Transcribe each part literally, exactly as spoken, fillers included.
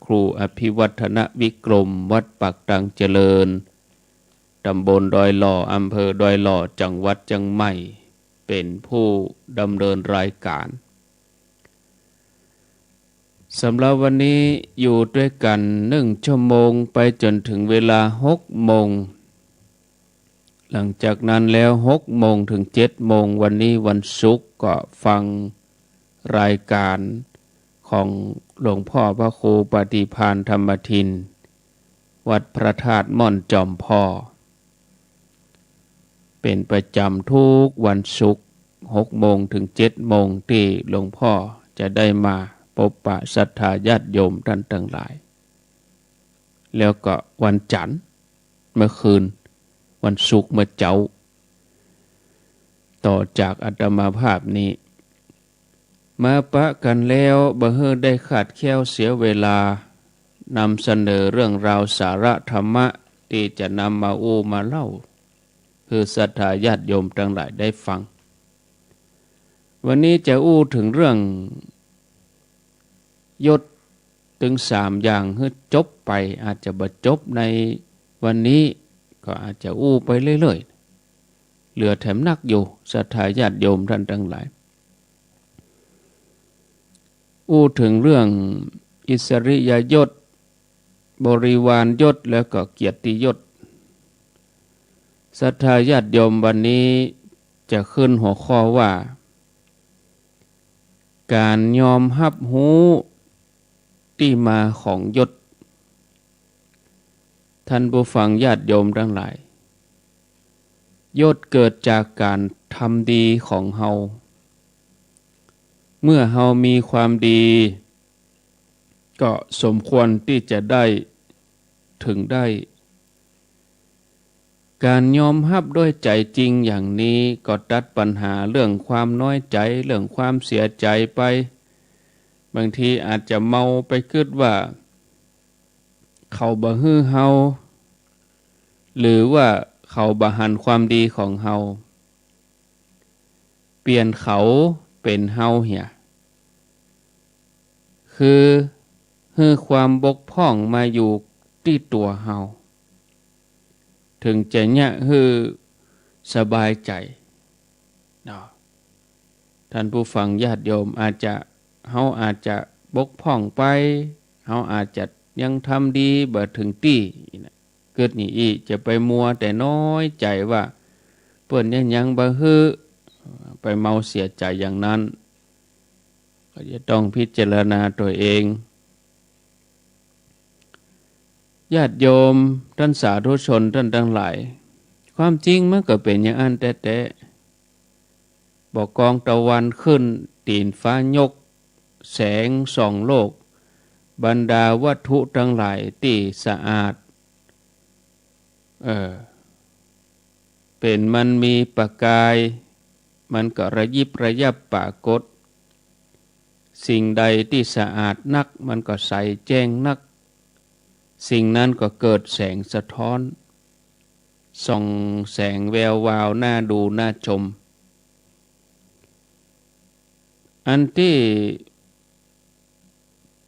ครูอภิวัฒนวิกรม วัดปากตังเจริญ ตำบลดอยหล่อ อำเภอดอยหล่อ จังหวัดเจียงใหม่ เป๋นผู้ดำเนินรายก๋าน สำหรับวันนี้อยู่ตวยกั๋นนึ่งชั่วโมง ไปจ๋นเถิงเวลาหกโมง หลังจากนั้นแล้วหกโมงเถิงเจ็ดโมง วันนี้วันศุกร์ ก็ฟังรายก๋านของหลวงพ่อพระครูปฏิภาณธรรมทิน วัดพระธาตุม่อนจอมผ่อ เป๋นประจ๋ำกู้วันศุกร์ หกโมงเถิงเจ็ดโมง ตี้หลวงพ่อจะได้มาปบปะศรัทธาญาติโยมต้านตังหลาย แล้วก็วันจั๋นทร์เมื่อคืน วันศุกร์เมื่อเจ๊า ต่อจากอาตมาภาพนี้ มาปะกั๋นแล้วบ่หื้อได้ขาดแคลนเสียเวลา นำเสนอเรื่องราวสาระธรรมะตี้จะนำมาอู้มาเล่า หื้อศรัทธาญาติโยมตังหลายได้ฟัง วันนี้จะอู้เถิงเรื่องยศตึงสามอย่างหื้อจบไป อาจจะบ่จบในวันนี้ ก็อาจจะอู้ไปเรื่อยๆ เหลือแถมนักอยู่ ศรัทธาญาติโยมต้านตังหลาย อู้เถิงเรื่องอิสริยยศ บริวารยศ แล้วก็เกียรติยศ ศรัทธาญาติโยมวันนี้จะขึ้นหัวข้อว่า ก๋านยอมฮับฮู้ตี้มาของยศ ต้านผู้ฟังญาติโยมตังหลาย ยศเกิดจากก๋านทำดีของเฮา เมื่อเฮามีความดี ก็สมควรตี้จะได้เถิงได้ ก๋านยอมฮับด้วยใจ๋จริงอย่างนี้ ก็ตัดปัญหาเรื่องความน้อยใจ๋ เรื่องความเสียใจ๋ไป บางทีอาจจะเมาไปกึ๊ดว่า เขาบ่หื้อเฮา หรือว่าเขาบ่หันความดีของเฮา เปลี่ยนเขาเป๋นเฮาเหีย คือหื้อความบกพร่องมาอยู่ตี้ตั๋วเฮา เถิงจะเยียะหื้อสบายใจ๋ เนาะ ต้านผู้ฟังญาติโยม อาจจะ เฮาอาจจะบกพร่องไป เฮาอาจจะยังทำดีบ่เถิงตี้นะ กึ๊ดอย่างอี้ จะไปมัวแต่น้อยใจ๋ว่า เปิ้นยัง ยังบ่หื้อ ไปเมาเสียใจ๋อย่างนั้น ก็จะต้องพิจารณาตั๋วเอง ญาติโยมต้านสาธุชนต้านตังหลาย ความจริงมันก็เป๋นอย่างอั้นแต๊ๆ บ่ากองตะวันขึ้น ตี๋นฟ้ายกแสงส่องโลก บรรดาวัตถุตังหลายตี้สะอาด เออ เป๋นมันมีประกาย มันก็ระยิบระยับปรากฏ สิ่งใดตี้สะอาดนัก มันก็ใสแจ้งนัก สิ่งนั้นก็เกิดแสงสะท้อน ส่องแสงแวววาว น่าดูน่าชม อันตี้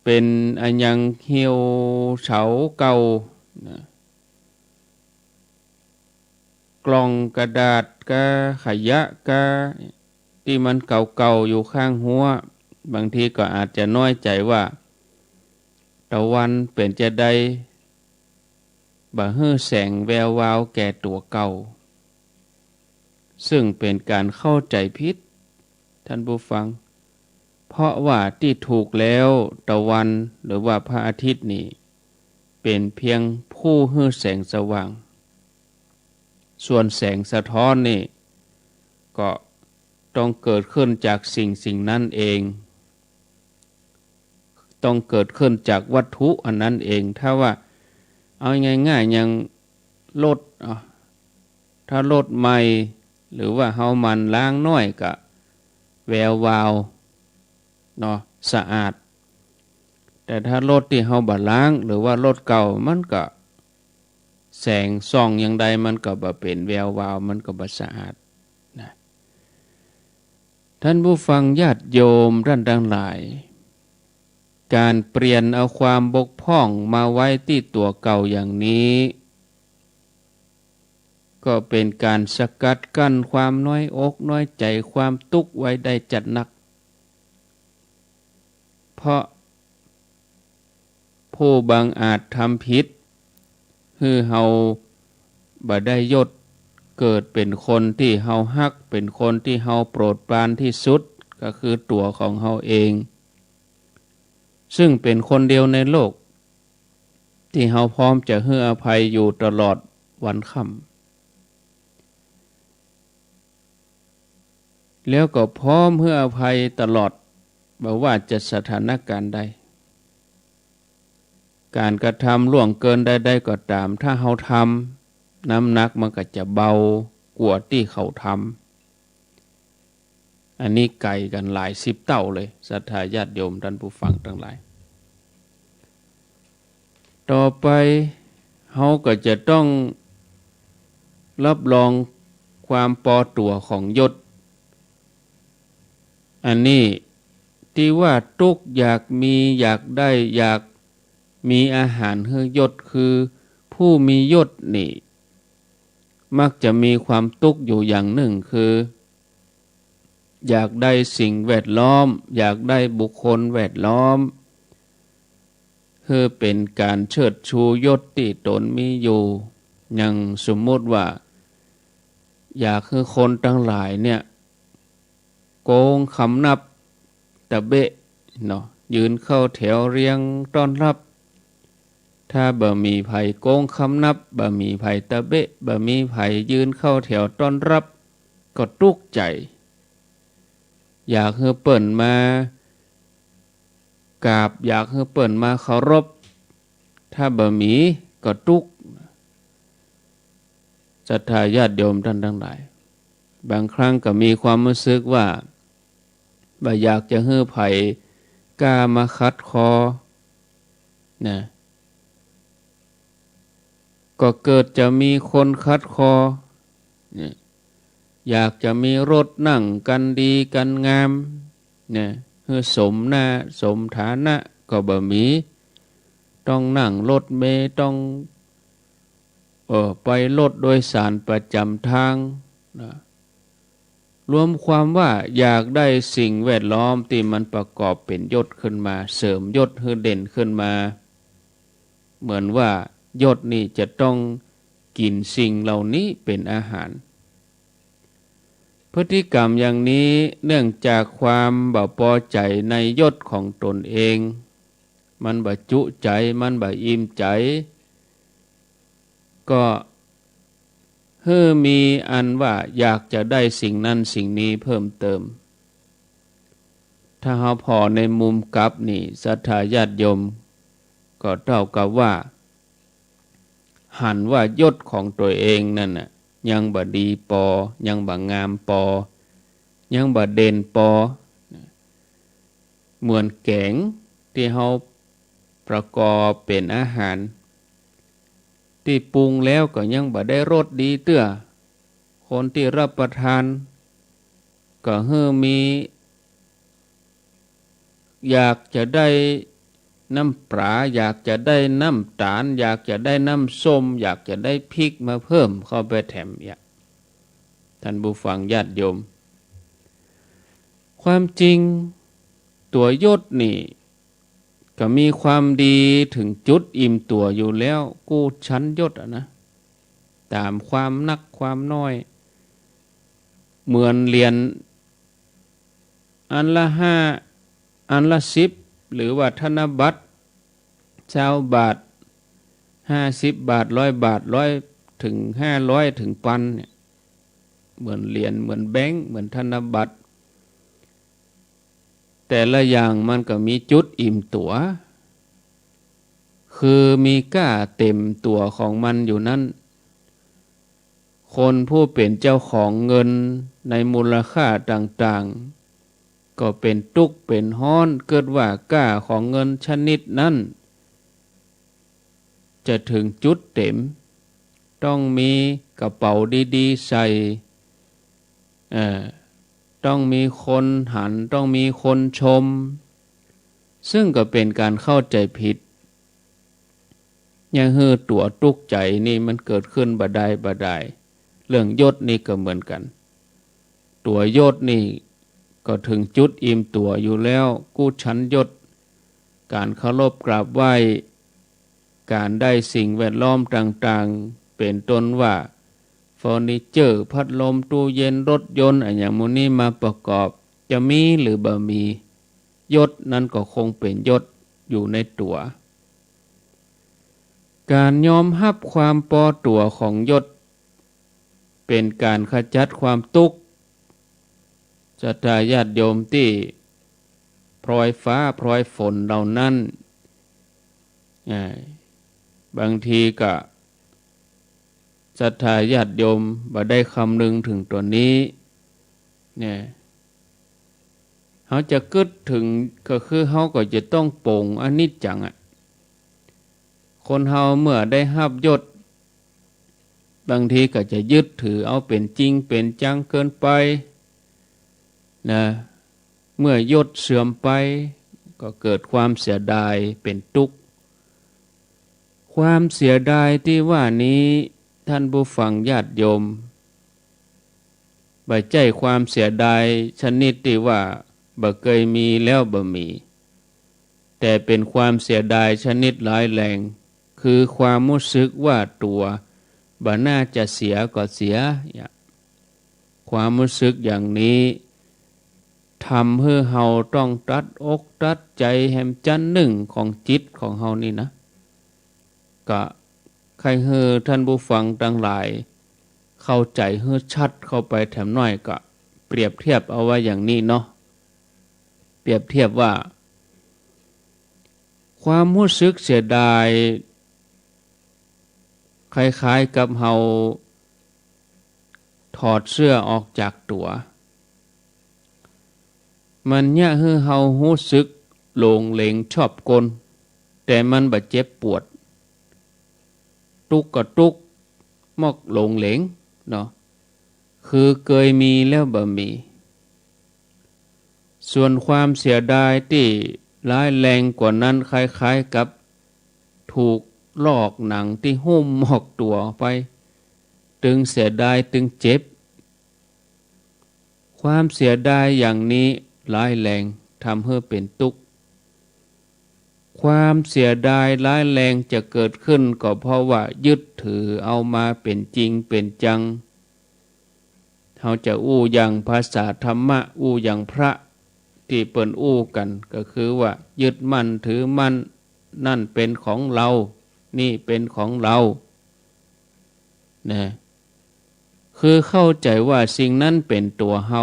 เป๋นอะหยัง เหี่ยวเฉาเก่านะ กล่องกระดาษกา ขยะกา ตี้มันเก่าๆ อยู่ข้างฮั้ว บางทีก็อาจจะน้อยใจ๋ว่า ตะวันเป๋นจาใด บ่หื้อแสงแวววาวแก่ตั๋วเก่า ซึ่งเป๋นก๋านเข้าใจ๋ผิด ต้านผู้ฟัง เพราะว่าตี้ถูกแล้ว ตะวันหรือว่าพระอาทิตย์นี่ เป๋นเพียงผู้หื้อแสงสว่าง ส่วนแสงสะท้อนนี่ ก็ต้องเกิดขึ้นจากสิ่งสิ่งนั้นเอง ต้องเกิดขึ้นจากวัตถุอันนั้นเอง ถ้าว่า เอาง่ายๆ อย่างรถ อ่ะ ถ้ารถใหม่ หรือว่าเฮาหมั่นล้างน้อยก็แวววาว เนาะ สะอาด แต่ถ้ารถตี้เฮาบ่ล้าง หรือว่ารถเก่า มันก็แสงส่องอย่างใด มันก็บ่เป๋นแวววาว มันก็บ่สะอาดนะ ต้านผู้ฟังญาติโยมต้านตังหลาย ก๋านเปลี่ยนเอาความบกพร่องมาไว้ตี้ตั๋วเก่าอย่างนี้ ก็เป๋นก๋านสกัดกั้นความน้อยอกน้อยใจ๋ ความตุ๊กข์ไว้ได้จัดนัก เพราะผู้บังอาจทำผิด หื้อเฮาบ่ได้ยศ เกิดเป๋นคนตี้เฮาฮัก เป๋นคนตี้เฮาโปรดปรานตี้สุด ก็คือตั๋วของเฮาเอง ซึ่งเป๋นคนเดียวในโลก ตี้เฮาพร้อมจะหื้ออภัยอยู่ตลอดวันค่ำ แล้วก็พร้อมหื้ออภัยตลอด บ่ว่าจะสถานก๋ารณ์ใด ก๋านกระทำล่วงเกินใดๆ ก็ต๋าม ถ้าเฮาทำ น้ำหนักมันก็จะเบากว่าตี้เขาทำ อันนี้ไก๋กั๋นหลายสิบเต้าเลย ศรัทธาญาติโยมต้านผู้ฟังตังหลาย ต่อไปเฮาก็จะต้องรับรองความปอตั๋วของยศ อันนี้ตี้ว่าตุ๊กข์อยากมี อยากได้ อยากมีอาหารหื้อยศ คือผู้มียศนี่ มักจะมีความตุ๊กข์อยู่อย่างนึ่ง คือ อยากได้สิ่งแวดล้อม อยากได้บุคคลแวดล้อม หื้อเป๋นก๋านเชิดชูยศตี้ต๋นมีอยู่ อย่างสมมุติว่า อยากหื้อคนตังหลายเนี่ย โก๊งคำนับตะเบ๊ะเนาะ ยืนเข้าแถวเรียงต้อนรับ ถ้าบ่มีใผโก๊งคำนับ บ่มีใผตะเบ๊ะ บ่มีใผยืนเข้าแถวต้อนรับ ก็ตุ๊กข์ใจ๋ อยากหื้อเปิ้นมากราบ อยากหื้อเปิ้นมาเคารพ ถ้าบ่มีก็ตุ๊กข์ ศรัทธาญาติโยมต้านตังหลาย บางครั้งก็มีความรู้สึกว่า บ่อยากจะหื้อใผกล้ามาขัดคอ นะ ก็เกิดจะมีคนขัดคอ เนี่ย อยากจะมีรถนั่งคันดีคันงาม เนี่ย หื้อสมหน้าสมฐานะก็บ่มี ต้องนั่งรถเมล์ ต้อง เอ่อ ไปรถโดยสารประจ๋ำตาง นะ รวมความว่าอยากได้สิ่งแวดล้อมตี้มันประกอบเป๋นยศขึ้นมา เสริมยศหื้อเด่นขึ้นมา เหมือนว่ายศนี่จะต้องกิ๋นสิ่งเหล่านี้เป๋นอาหาร พฤติกรรมอย่างนี้เนื่องจากความบ่ปอใจ๋ในยศของต๋นเอง มันบ่จุใจ๋ มันบ่อิ่มใจ๋ ก็หื้อมีอันว่าอยากจะได้สิ่งนั้นสิ่งนี้เพิ่มเติม ถ้าเฮาผ่อในมุมกลับนี่ ศรัทธาญาติโยม ก็เต้ากับว่า หันว่ายศของตั๋วเองนั้นน่ะ ยังบ่ดีปอ ยังบ่งามปอ ยังบ่เด่นปอ เหมือนแก๋งตี้เฮาประกอบเป๋นอาหาร ตี้ปรุงแล้วก็ยังบ่ได้รสดีเตื้อ คนตี้รับประทานก็หื้อมี อยากจะได้น้ำป๋า อยากจะได้น้ำต๋าล อยากจะได้น้ำส้ม อยากจะได้พริกมาเพิ่มเข้าไปแถมเยียะ ต้านผู้ฟังญาติโยม ความจริงตั๋วยศนี่ ก็มีความดีเถิงจุดอิ่มตั๋วอยู่แล้ว กู้ชั้นยศอะนะ ต๋ามความนักความน้อย เหมือนเหรียญอันละห้า อันละสิบ หรือว่าธนบัตรซาวบาท ห้าสิบบาท ร้อยบาท ร้อย เถิงห้าร้อย เถิงปันเนี่ย เหมือนเหรียญ เหมือนแบงก์ เหมือนธนบัตร แต่ละอย่างมันก็มีจุดอิ่มตั๋ว คือมีก้าเต๋มตั๋วของมันอยู่นั้น คนผู้เป๋นเจ้าของเงินในมูลค่าต่างๆ ก็เป๋นตุ๊กข์เป๋นฮ้อน เกิดว่าก้าของเงินชนิดนั้น จะเถิงจุดเต๋ม ต้องมีกระเป๋าดีๆ ใส่ เอ่อ ต้องมีคนหัน ต้องมีคนชม ซึ่งก็เป๋นก๋านเข้าใจ๋ผิด เยียะหื้อตั๋วตุ๊กใจ๋นี่มันเกิดขึ้นบ่ดายบ่ดาย เรื่องยศนี่ก็เหมือนกั๋น ตั๋วยศนี่ก็เถิงจุดอิ่มตั๋วอยู่แล้ว กู้ชั้นยศ ก๋านเคารพกราบไหว้ ก๋านได้สิ่งแวดล้อมต่างๆ เป๋นต้นว่าเฟอร์นิเจอร์ พัดลม ตู้เย็น รถยนต์ อะหยังหมู่นี้มาประกอบ จะมีหรือบ่มี ยศนั้นก็คงเป๋นยศอยู่ในตั๋ว ก๋านยอมฮับความปอตั๋วของยศ เป๋นก๋านขจัดความตุ๊กข์ ศรัทธาญาติโยมตี้พลอยฟ้าพลอยฝนเหล่านั้น อ่า บางทีก็ศรัทธาญาติโยมบ่ได้คำนึงเถิงตั๋วนี้ เนี่ย เฮาจะกึ๊ดเถิง ก็คือเฮาก็จะต้องปลงอนิจจังอะ คนเฮาเมื่อได้ฮับยศ บางทีก็จะยึดถือเอาเป๋นจริงเป๋นจังเกินไป นะ เมื่อยศเสื่อมไป ก็เกิดความเสียดายเป๋นตุ๊กข์ ความเสียดายตี้ว่านี้ ท่านผู้ฟังญาติโยม บ่ใจ้ความเสียดายชนิดตี้ว่าบ่เกยมีแล้วบ่มี แต่เป๋นความเสียดายชนิดร้ายแรง คือความฮู้สึกว่าตั๋วบ่น่าจะเสียก็เสีย เนี่ย ความฮู้สึกอย่างนี้ ทำหื้อเฮาต้องตัดอกตัดใจ๋แหมจั้นนึ่งของจิตของเฮานี่นะ ก็ใค่หื้อท่านผู้ฟังตังหลายเข้าใจ๋หื้อชัดเข้าไปแถมหน้อย ก็เปรียบเทียบเอาไว้อย่างนี้เนาะ เปรียบเทียบว่า ความฮู้สึกเสียดาย คล้ายๆ กับเฮาถอดเสื้อออกจากตั๋ว มันเยียะหื้อเฮาฮู้สึกหลงเหลงชอบกล แต่มันบ่เจ็บปวด ตุ๊กข์ก็ตุ๊กข์ มอกหลงเหลงเนาะ คือเกยมีแล้วบ่มี ส่วนความเสียดายตี้ร้ายแรงกว่านั้น คล้ายๆ กับถูกลอกหนังตี้หุ้มมอกตั๋วไป ตึงเสียดายตึงเจ็บ ความเสียดายอย่างนี้ร้ายแรง ทำหื้อเป๋นตุ๊กข์ ความเสียดายร้ายแรงจะเกิดขึ้นก็เพราะว่ายึดถือเอามาเป๋นจริงเป๋นจัง เฮาจะอู้อย่างภาษาธรรมะ อู้อย่างพระตี้เปิ้นอู้กั๋น ก็คือว่ายึดมั่นถือมั่น นั่นเป๋นของเฮา นี่เป๋นของเฮา นะ คือเข้าใจ๋ว่าสิ่งนั้นเป๋นตั๋วเฮา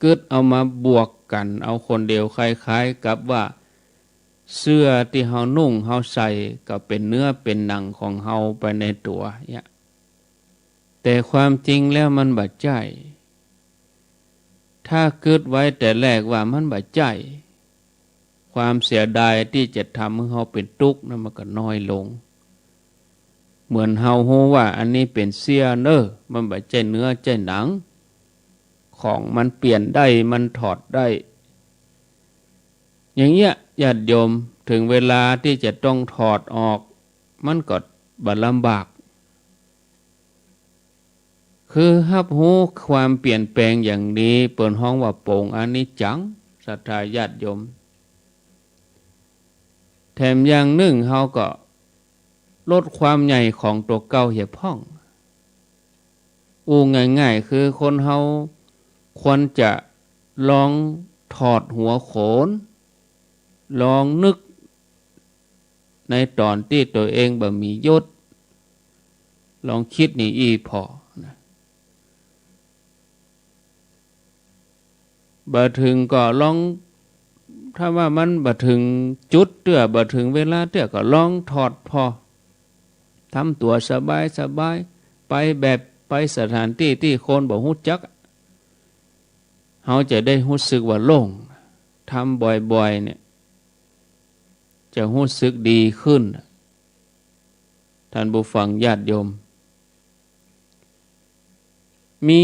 กึ๊ดเอามาบวกกั๋นเอาคนเดียว คล้ายๆ กับว่าเสื้อตี้เฮานุ่งเฮาใส่ก็เป๋นเนื้อเป๋นหนังของเฮาไปในตั๋วเนี่ย แต่ความจริงแล้วมันบ่ใจ้ ถ้ากึ๊ดไว้แต่แรกว่ามันบ่ใจ้ ความเสียดายตี้จะทำหื้อเฮาเป๋นตุ๊กข์นั้นมันก็น้อยลง เหมือนเฮาฮู้ว่าอันนี้เป๋นเสื้อเน่อ มันบ่ใจ้เนื้อใจ้หนัง ของมันเปลี่ยนได้ มันถอดได้ อย่างเงี้ย ญาติโยม เถิงเวลาตี้จะต้องถอดออก มันก็บ่ลำบาก คือฮับฮู้ความเปลี่ยนแปลงอย่างนี้ เปิ้นฮ้องว่าปลงอนิจจัง ศรัทธาญาติโยม แถมอย่างนึ่งเฮาก็ลดความใหญ่ของตั๋วเก่าเหียพ่อง อู้ง่ายๆ คือคนเฮาควรจะลองถอดหัวโขน ลองนึกในต๋อนตี้ตั๋วเองบ่มียศ ลองกึ๊ดนี่อี้ผ่อนะ บ่เถิงก็ลอง ถ้าว่ามันบ่เถิงจุดเตื้อ บ่เถิงเวลาเตื้อ ก็ลองถอดผ่อ ทำตั๋วสบายๆ ไปแบบ ไปสถานตี้ตี้คนบ่ฮู้จัก เฮาจะได้ฮู้สึกว่าโล่ง ทำบ่อยๆ เนี่ย จะฮู้สึกดีขึ้น ท่านผู้ฟังญาติโยม มี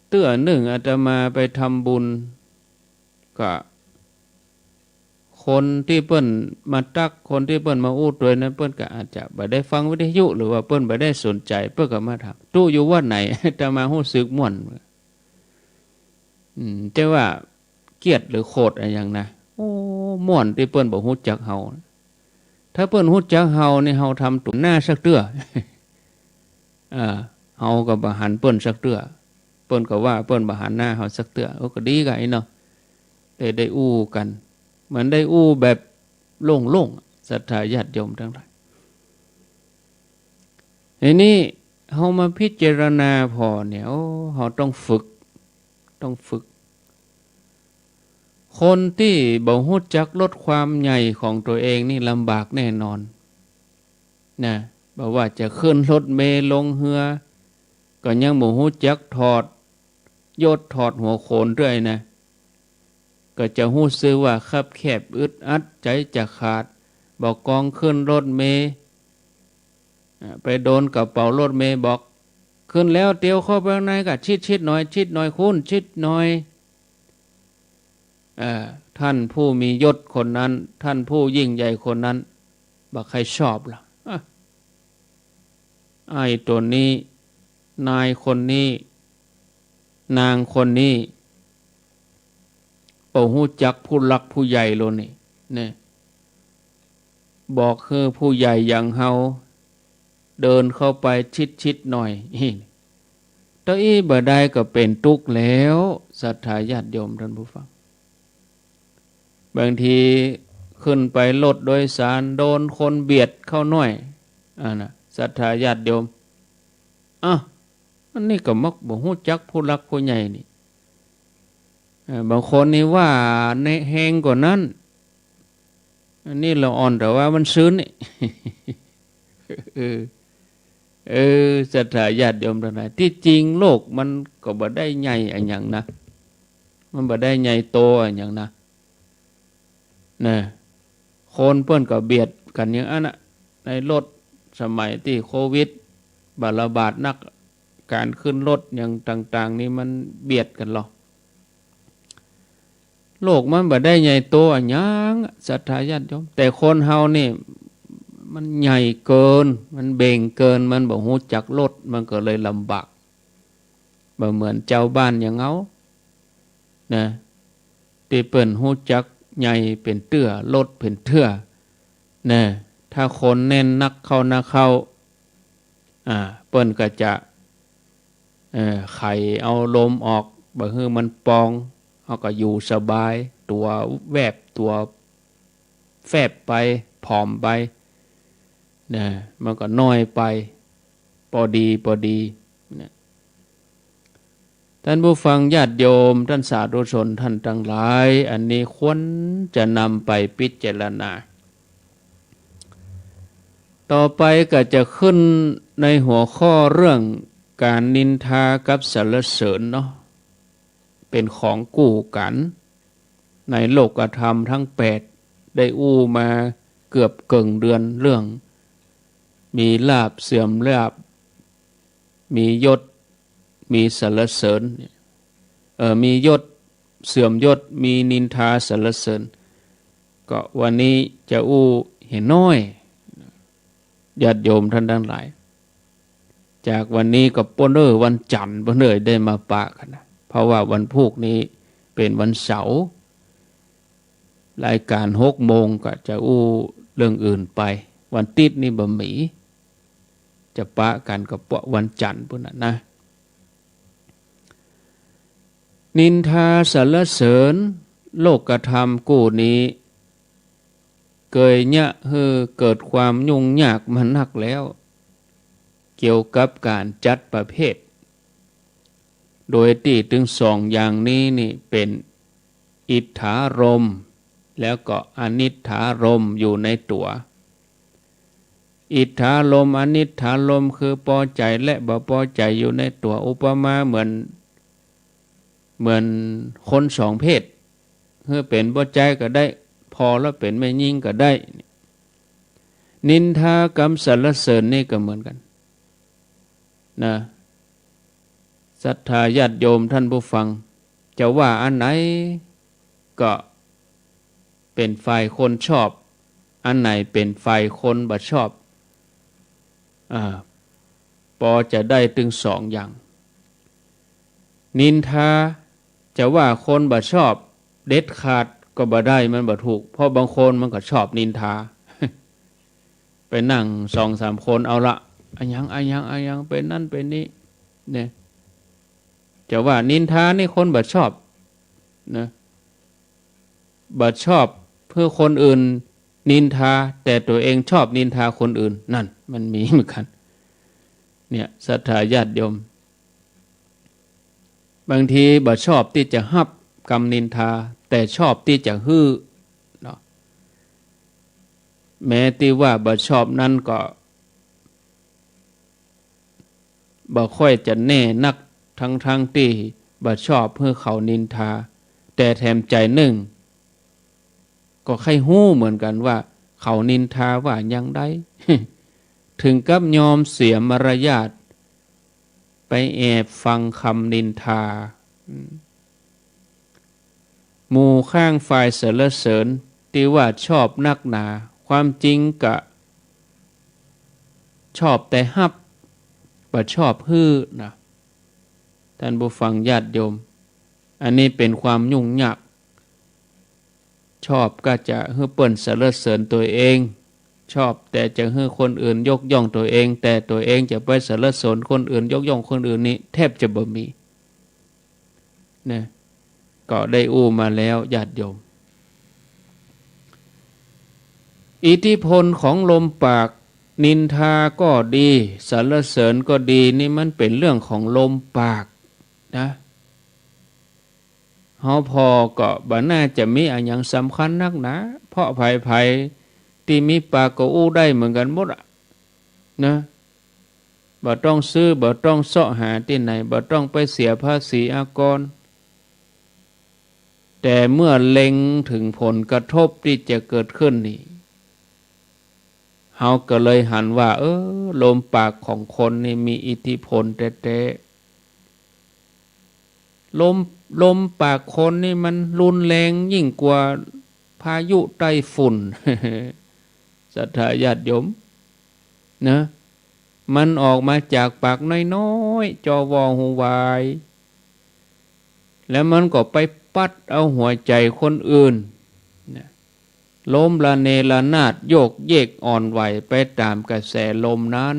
เตื้อนึ่งอาตมาไปทำบุญ ก็ คนตี้เปิ้นมาตั๊ก คนตี้เปิ้นมาอู้ตวยนั้น เปิ้นก็อาจจะบ่ได้ฟังวิทยุ หรือว่าเปิ้นบ่ได้สนใจ๋ เปิ้นก็มาถาม ตุ๊อยู่วัดไหน อาตมาฮู้สึกม่วน อืม แต่ว่าเกลียดหรือโขดอะหยังนะ โอ้ ม่วนตี้เปิ้นบ่ฮู้จักเฮา ถ้าเปิ้นฮู้จักเฮานี่ เฮาทำตั๋วหน้าสักเตื้อ อ่า เฮาก็บ่หันเปิ้นสักเตื้อ เปิ้นก็ว่าเปิ้นบ่หันหน้าเฮาสักเตื้อ โอ้ ก็ดีกะอี้เนาะ ได้ ได้อู้กั๋น มันได้อู้แบบโล่งๆ ศรัทธาญาติโยมตังหลาย ทีนี้เฮามาพิจารณาผ่อเนี่ย โอ้ เฮาต้องฝึก ต้องฝึก คนตี้บ่ฮู้จักลดความใหญ่ของตั๋วเองนี่ลำบากแน่นอน นะ บ่ว่าจะขึ้นรถเมล์ลงเฮือ ก็ยังบ่ฮู้จักถอดยศถอดหัวโขนตวยนะ ก็จะฮู้สึกว่าคับแคบอึดอัด ใจ๋จะขาด บ่กองขึ้นรถเมล์ อ่า ไปโดนกระเป๋ารถเมล์บอก ขึ้นแล้วเตียวเข้าไปข้างในก็ชิดๆ หน่อย ชิดหน่อยคุณ ชิดหน่อย เอ่อ ท่านผู้มียศคนนั้น ท่านผู้ยิ่งใหญ่คนนั้น บ่ใค่ชอบละ อ่ะ ไอ้ตั๋วนี้ นายคนนี้ นางคนนี้ บ่ฮู้จักผู้หลักผู้ใหญ่โลนี่ เนี่ย บอกหื้อผู้ใหญ่อย่างเฮา เดินเข้าไปชิดๆ หน่อย ตะอี้บ่ได้ก็เป๋นตุ๊กข์แล้ว ศรัทธาญาติโยมท่านผู้ฟัง บางทีขึ้นไปรถโดยสาร โดนคนเบียดเข้าหน่อย อ่านะ ศรัทธาญาติโยม อ้าว อันนี้ก็มักบ่ฮู้จักผู้หลักผู้ใหญ่นี่ เอ่อ บางคนนี่ว่าแฮงกว่านั้น อันนี้ละอ่อนแต่ว่ามันซื่นนี่ เออ เออ ศรัทธาญาติโยมตังหลาย ตี้จริงโลกมันก็บ่ได้ใหญ่อะหยังนะ มันบ่ได้ใหญ่โตอะหยังนะ นะ คนเปิ้นก็เบียดกั๋นอย่างอั้นน่ะ ในรถสมัยตี้โควิดบ่ระบาดนัก ก๋านขึ้นรถอย่างต่างๆ นี่มันเบียดกั๋นลอ โลกมันบ่ได้ใหญ่โตอะหยังอะ ศรัทธาญาติโยม แต่คนเฮานี่มันใหญ่เกิน มันเบ่งเกิน มันบ่ฮู้จักลด มันก็เลยลำบาก บ่เหมือนจาวบ้านอย่างเฮา นะ ตี้เปิ้นฮู้จักใหญ่เป๋นเตื้อ ลดเป๋นเตื้อ นะ ถ้าคนแน่นนักเข้านักเข้า อ่า เปิ้นก็จะ เอ่อ ไขเอาลมออก บ่หื้อมันปอง เฮาก็อยู่สบาย ตั๋วแวบ ตั๋วแฟบไป ผอมไป นะ มันก็น้อยไป ปอดี ปอดี นะ ท่านผู้ฟังญาติโยม ท่านสาธุชนท่านตังหลาย อันนี้ควรจะนำไปพิจารณา ต่อไปก็จะขึ้นในหัวข้อเรื่องก๋านนินทากับสรรเสริญเนาะ เป๋นของกู้กั๋น ในโลกธรรมทั้งแปด ได้อู้มาเกือบเกิ่งเดือน เรื่องมีลาภเสื่อมลาภ มียศมีสรรเสริญ เอ่อ มียศเสื่อมยศ มีนินทาสรรเสริญ ก็วันนี้จะอู้เหียน้อย ญาติโยมท่านตังหลาย จากวันนี้ก็ป้นเอ้อวันจันทร์ ป้นเอ้อได้มาปะกั๋นนะ เพราะว่าวันพูกนี้เป๋นวันเสาร์ รายก๋านหกโมงก็จะอู้เรื่องอื่นไป วันติ๊ดนี่บ่มี จะปะกั๋นก็เปาะวันจันทร์ปู้นน่ะนะ นินทาสรรเสริญ โลกธรรมกู้นี้ เกยเยียะหื้อเกิดความยุ่งยากมานักแล้ว เกี่ยวกับก๋านจัดประเภท โดยตี้ตึงสองอย่างนี้นี่เป๋นอิทธารมณ์ แล้วก็อนิทธารมณ์อยู่ในตั๋ว อิทธารมณ์ อนิทธารมณ์ คือปอใจ๋และบ่ปอใจ๋อยู่ในตั๋ว อุปมาเหมือน เหมือนคนสองเพศ หื้อเป๋นป้อจายก็ได้ ผ่อแล้วเป๋นแม่ญิงก็ได้ นินทากับสรรเสริญนี่ก็เหมือนกั๋น นะ ศรัทธาญาติโยมท่านผู้ฟัง จะว่าอันไหนก็ ป๋นฝ่ายคนชอบ อันไหนป๋นฝ่ายคนบ่ชอบ อ่า ปอจะได้ตึงสองอย่าง นินทา จะว่าคนบ่ชอบเด็ดขาดก็บ่ได้ มันบ่ถูก เพราะบางคนมันก็ชอบนินทา ไปนั่งสองสามคน เอาละ อะหยัง อะหยัง อะหยัง ป๋นนั่นป๋นนี่ เนี่ย จะว่านินทานี่คนบ่ชอบนะ บ่ชอบหื้อคนอื่นนินทา แต่ตั๋วเองชอบนินทาคนอื่น นั่นมันมีเหมือนกั๋น เนี่ย ศรัทธาญาติโยม บางทีบ่ชอบตี้จะฮับกำนินทา แต่ชอบตี้จะหื้อเนาะ แม้ตี้ว่าบ่ชอบนั้นก็ บ่ค่อยจะแน่นัก ทั้งๆ ตี้บ่ชอบหื้อเขานินทา แต่แถมใจ๋นึ่ง ก็ใค่ฮู้เหมือนกั๋นว่า เขานินทาว่าอย่างใด เถิงกับยอมเสียมารยาท ไปแอบฟังกำนินทา อืม หมู่ข้างฝ่ายสรรเสริญตี้ว่าชอบนักหนา ความจริงก็ชอบแต่ฮับ บ่ชอบหื้อนะ ท่านผู้ฟังญาติโยม อันนี้เป๋นความยุ่งยาก ชอบก็จะหื้อเปิ้นสรรเสริญตั๋วเอง ชอบแต่จะหื้อคนอื่นยกย่องตั๋วเอง แต่ตั๋วเองจะไปสรรเสริญคนอื่น ยกย่องคนอื่นนี่แทบจะบ่มี นะ ก็ได้อู้มาแล้วญาติโยม อิทธิพลของลมปาก นินทาก็ดี สรรเสริญก็ดี นี่มันเป๋นเรื่องของลมปากนะ เฮาผ่อก็บ่น่าจะมีอะหยังสำคัญนักหนา เพราะใผๆ ตี้มีปากก็อู้ได้เหมือนกั๋นหมดอะ นะ บ่ต้องซื้อ บ่ต้องเซาะหาตี้ไหน บ่ต้องไปเสียภาษีอากร แต่เมื่อเล็งเถิงผลกระทบตี้จะเกิดขึ้นนี่ เฮาก็เลยหันว่า เออ ลมปากของคนนี่มีอิทธิพลแต๊ๆ ลม ลมปากคนนี่มันรุนแรงยิ่งกว่าพายุไต้ฝุ่น ศรัทธาญาติโยม นะ มันออกมาจากปากน้อยๆ จอวอหูวาย แล้วมันก็ไปปั๊ดเอาหัวใจ๋คนอื่น นะ ล้มระเนระนาด โยกเยกอ่อนไหวไปต๋ามกระแสลมนั้น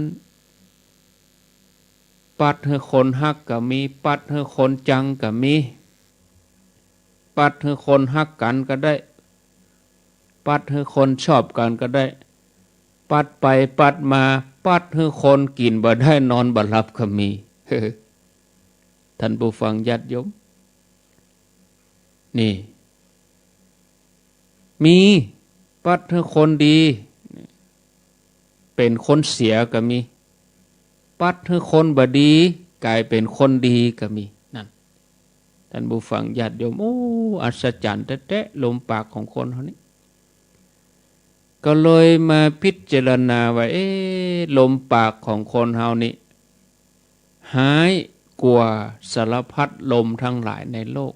ปั๊ดหื้อคนฮักก็มี ปั๊ดหื้อคนจังก็มี ปั๊ดหื้อคนฮักกั๋นก็ได้ ปั๊ดหื้อคนชอบกั๋นก็ได้ ปั๊ดไปปั๊ดมา ปั๊ดหื้อคนกิ๋นบ่ได้นอนบ่หลับก็มี ท่านผู้ฟังญาติโยม นี่ มี ปั๊ดหื้อคนดี เป๋นคนเสียก็มี ปั๊ดหื้อคนบ่ดี ก๋ายเป๋นคนดีก็มี นั่น ท่านผู้ฟังญาติโยม โอ้ อัศจรรย์แต๊ๆ ลมปากของคนเฮานี่ ก็เลยมาพิจารณาว่า เอ๊ะ ลมปากของคนเฮานี่ ฮ้ายกว่าสารพัดลมทั้งหลายในโลก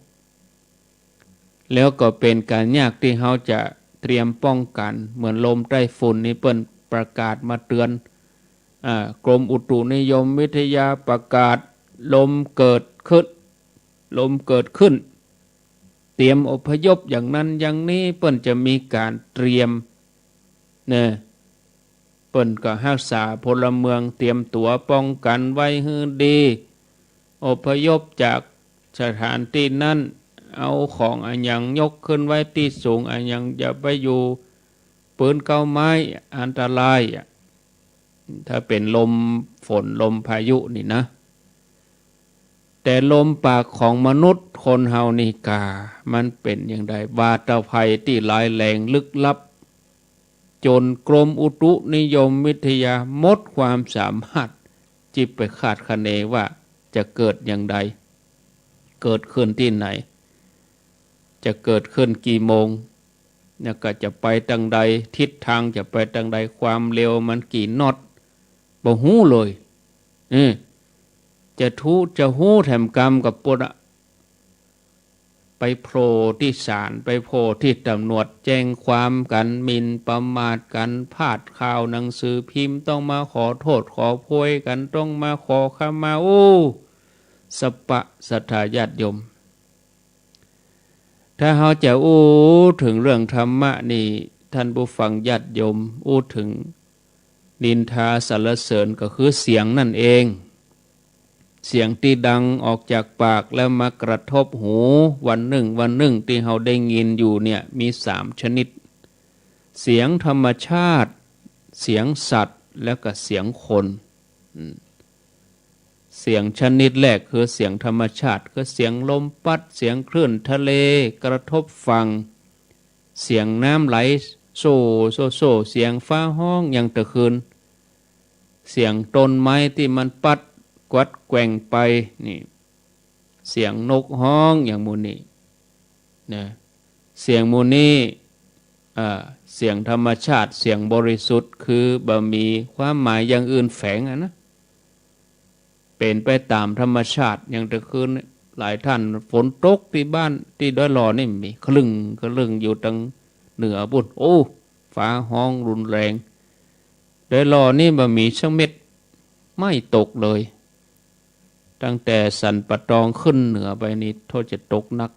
แล้วก็เป๋นก๋านยากตี้เฮาจะเตรียมป้องกั๋น เหมือนลมไต้ฝุ่นนี่เปิ้นประกาศมาเตือน อ่า กรมอุตุนิยมวิทยาประกาศ ลมเกิดขึ้น ลมเกิดขึ้น เตรียมอพยพอย่างนั้นอย่างนี้ เปิ้นจะมีก๋านเตรียม เน่อ เปิ้นก็ฮักษาพลเมือง เตรียมตั๋วป้องกั๋นไว้หื้อดี อพยพจากสถานตี้นั้น เอาของอะหยังยกขึ้นไว้ตี้สูง อะหยังอย่าไปอยู่ปื๊นเก๊าไม้ อันตรายอะ ถ้าเป๋นลมฝนลมพายุนี่นะ แต่ลมปากของมนุษย์คนเฮานี่กา มันเป๋นอย่างใด วาตภัยตี้ร้ายแรงลึกลับ จ๋นกรมอุตุนิยมวิทยาหมดความสามารถ จิไปคาดคะเนว่าจะเกิดอย่างใด เกิดขึ้นตี้ไหน จะเกิดขึ้นกี่โมง แล้วก็จะไปตางใด ทิศทางจะไปตางใด ความเร็วมันกี่น็อต บ่ฮู้เลย เออ จะทู้ จะฮู้แถมกำกับปุ้นอะ ไปโผล่ตี้ศาล ไปโผล่ตี้ตำรวจ แจ้งความกั๋น หมิ่นประมาทกั๋น พาดข่าวหนังสือพิมพ์ ต้องมาขอโต้ษขอโพยกั๋น ต้องมาขอขมา โอ้ สะปะ ศรัทธาญาติโยม ถ้าเฮาจะอู้เถิงเรื่องธรรมะนี่ ท่านผู้ฟังญาติโยม อู้เถิงนินทาสรรเสริญก็คือเสียงนั่นเอง เสียงตี้ดังออกจากปากแล้วมากระทบหู วันนึ่งวันนึ่งตี้เฮาได้ยินอยู่เนี่ย มีสามชนิด เสียงธรรมชาติ เสียงสัตว์ แล้วก็เสียงคน อืม เสียงชนิดแรกคือเสียงธรรมชาติ คือเสียงลมปั๊ด เสียงคลื่นทะเลกระทบฝั่ง เสียงน้ำไหลโซ่โซ่โซ่ เสียงฟ้าฮ้องอย่างตะคืน เสียงต้นไม้ตี้มันปั๊ดกวัดแกว่งไป นี่ เสียงนกฮ้องอย่างหมู่นี้นะ เสียงหมู่นี้ อ่า เสียงธรรมชาติ เสียงบริสุทธิ์ คือบ่มีความหมายอย่างอื่นแฝงอะนะ เป๋นไปต๋ามธรรมชาติ อย่างตะคืนนี่ หลายท่าน ฝนตกตี้บ้าน ตี้ดอยหล่อนี่มี คลึ่งคลึ่งอยู่ตังเหนือปู้น โอ้ ฟ้าฮ้องรุนแรง ดอยหล่อนี่บ่มีสักเม็ด ไม่ตกเลย ตั้งแต่สันป่าตองขึ้นเหนือไปนี่ โทษจะตกหนัก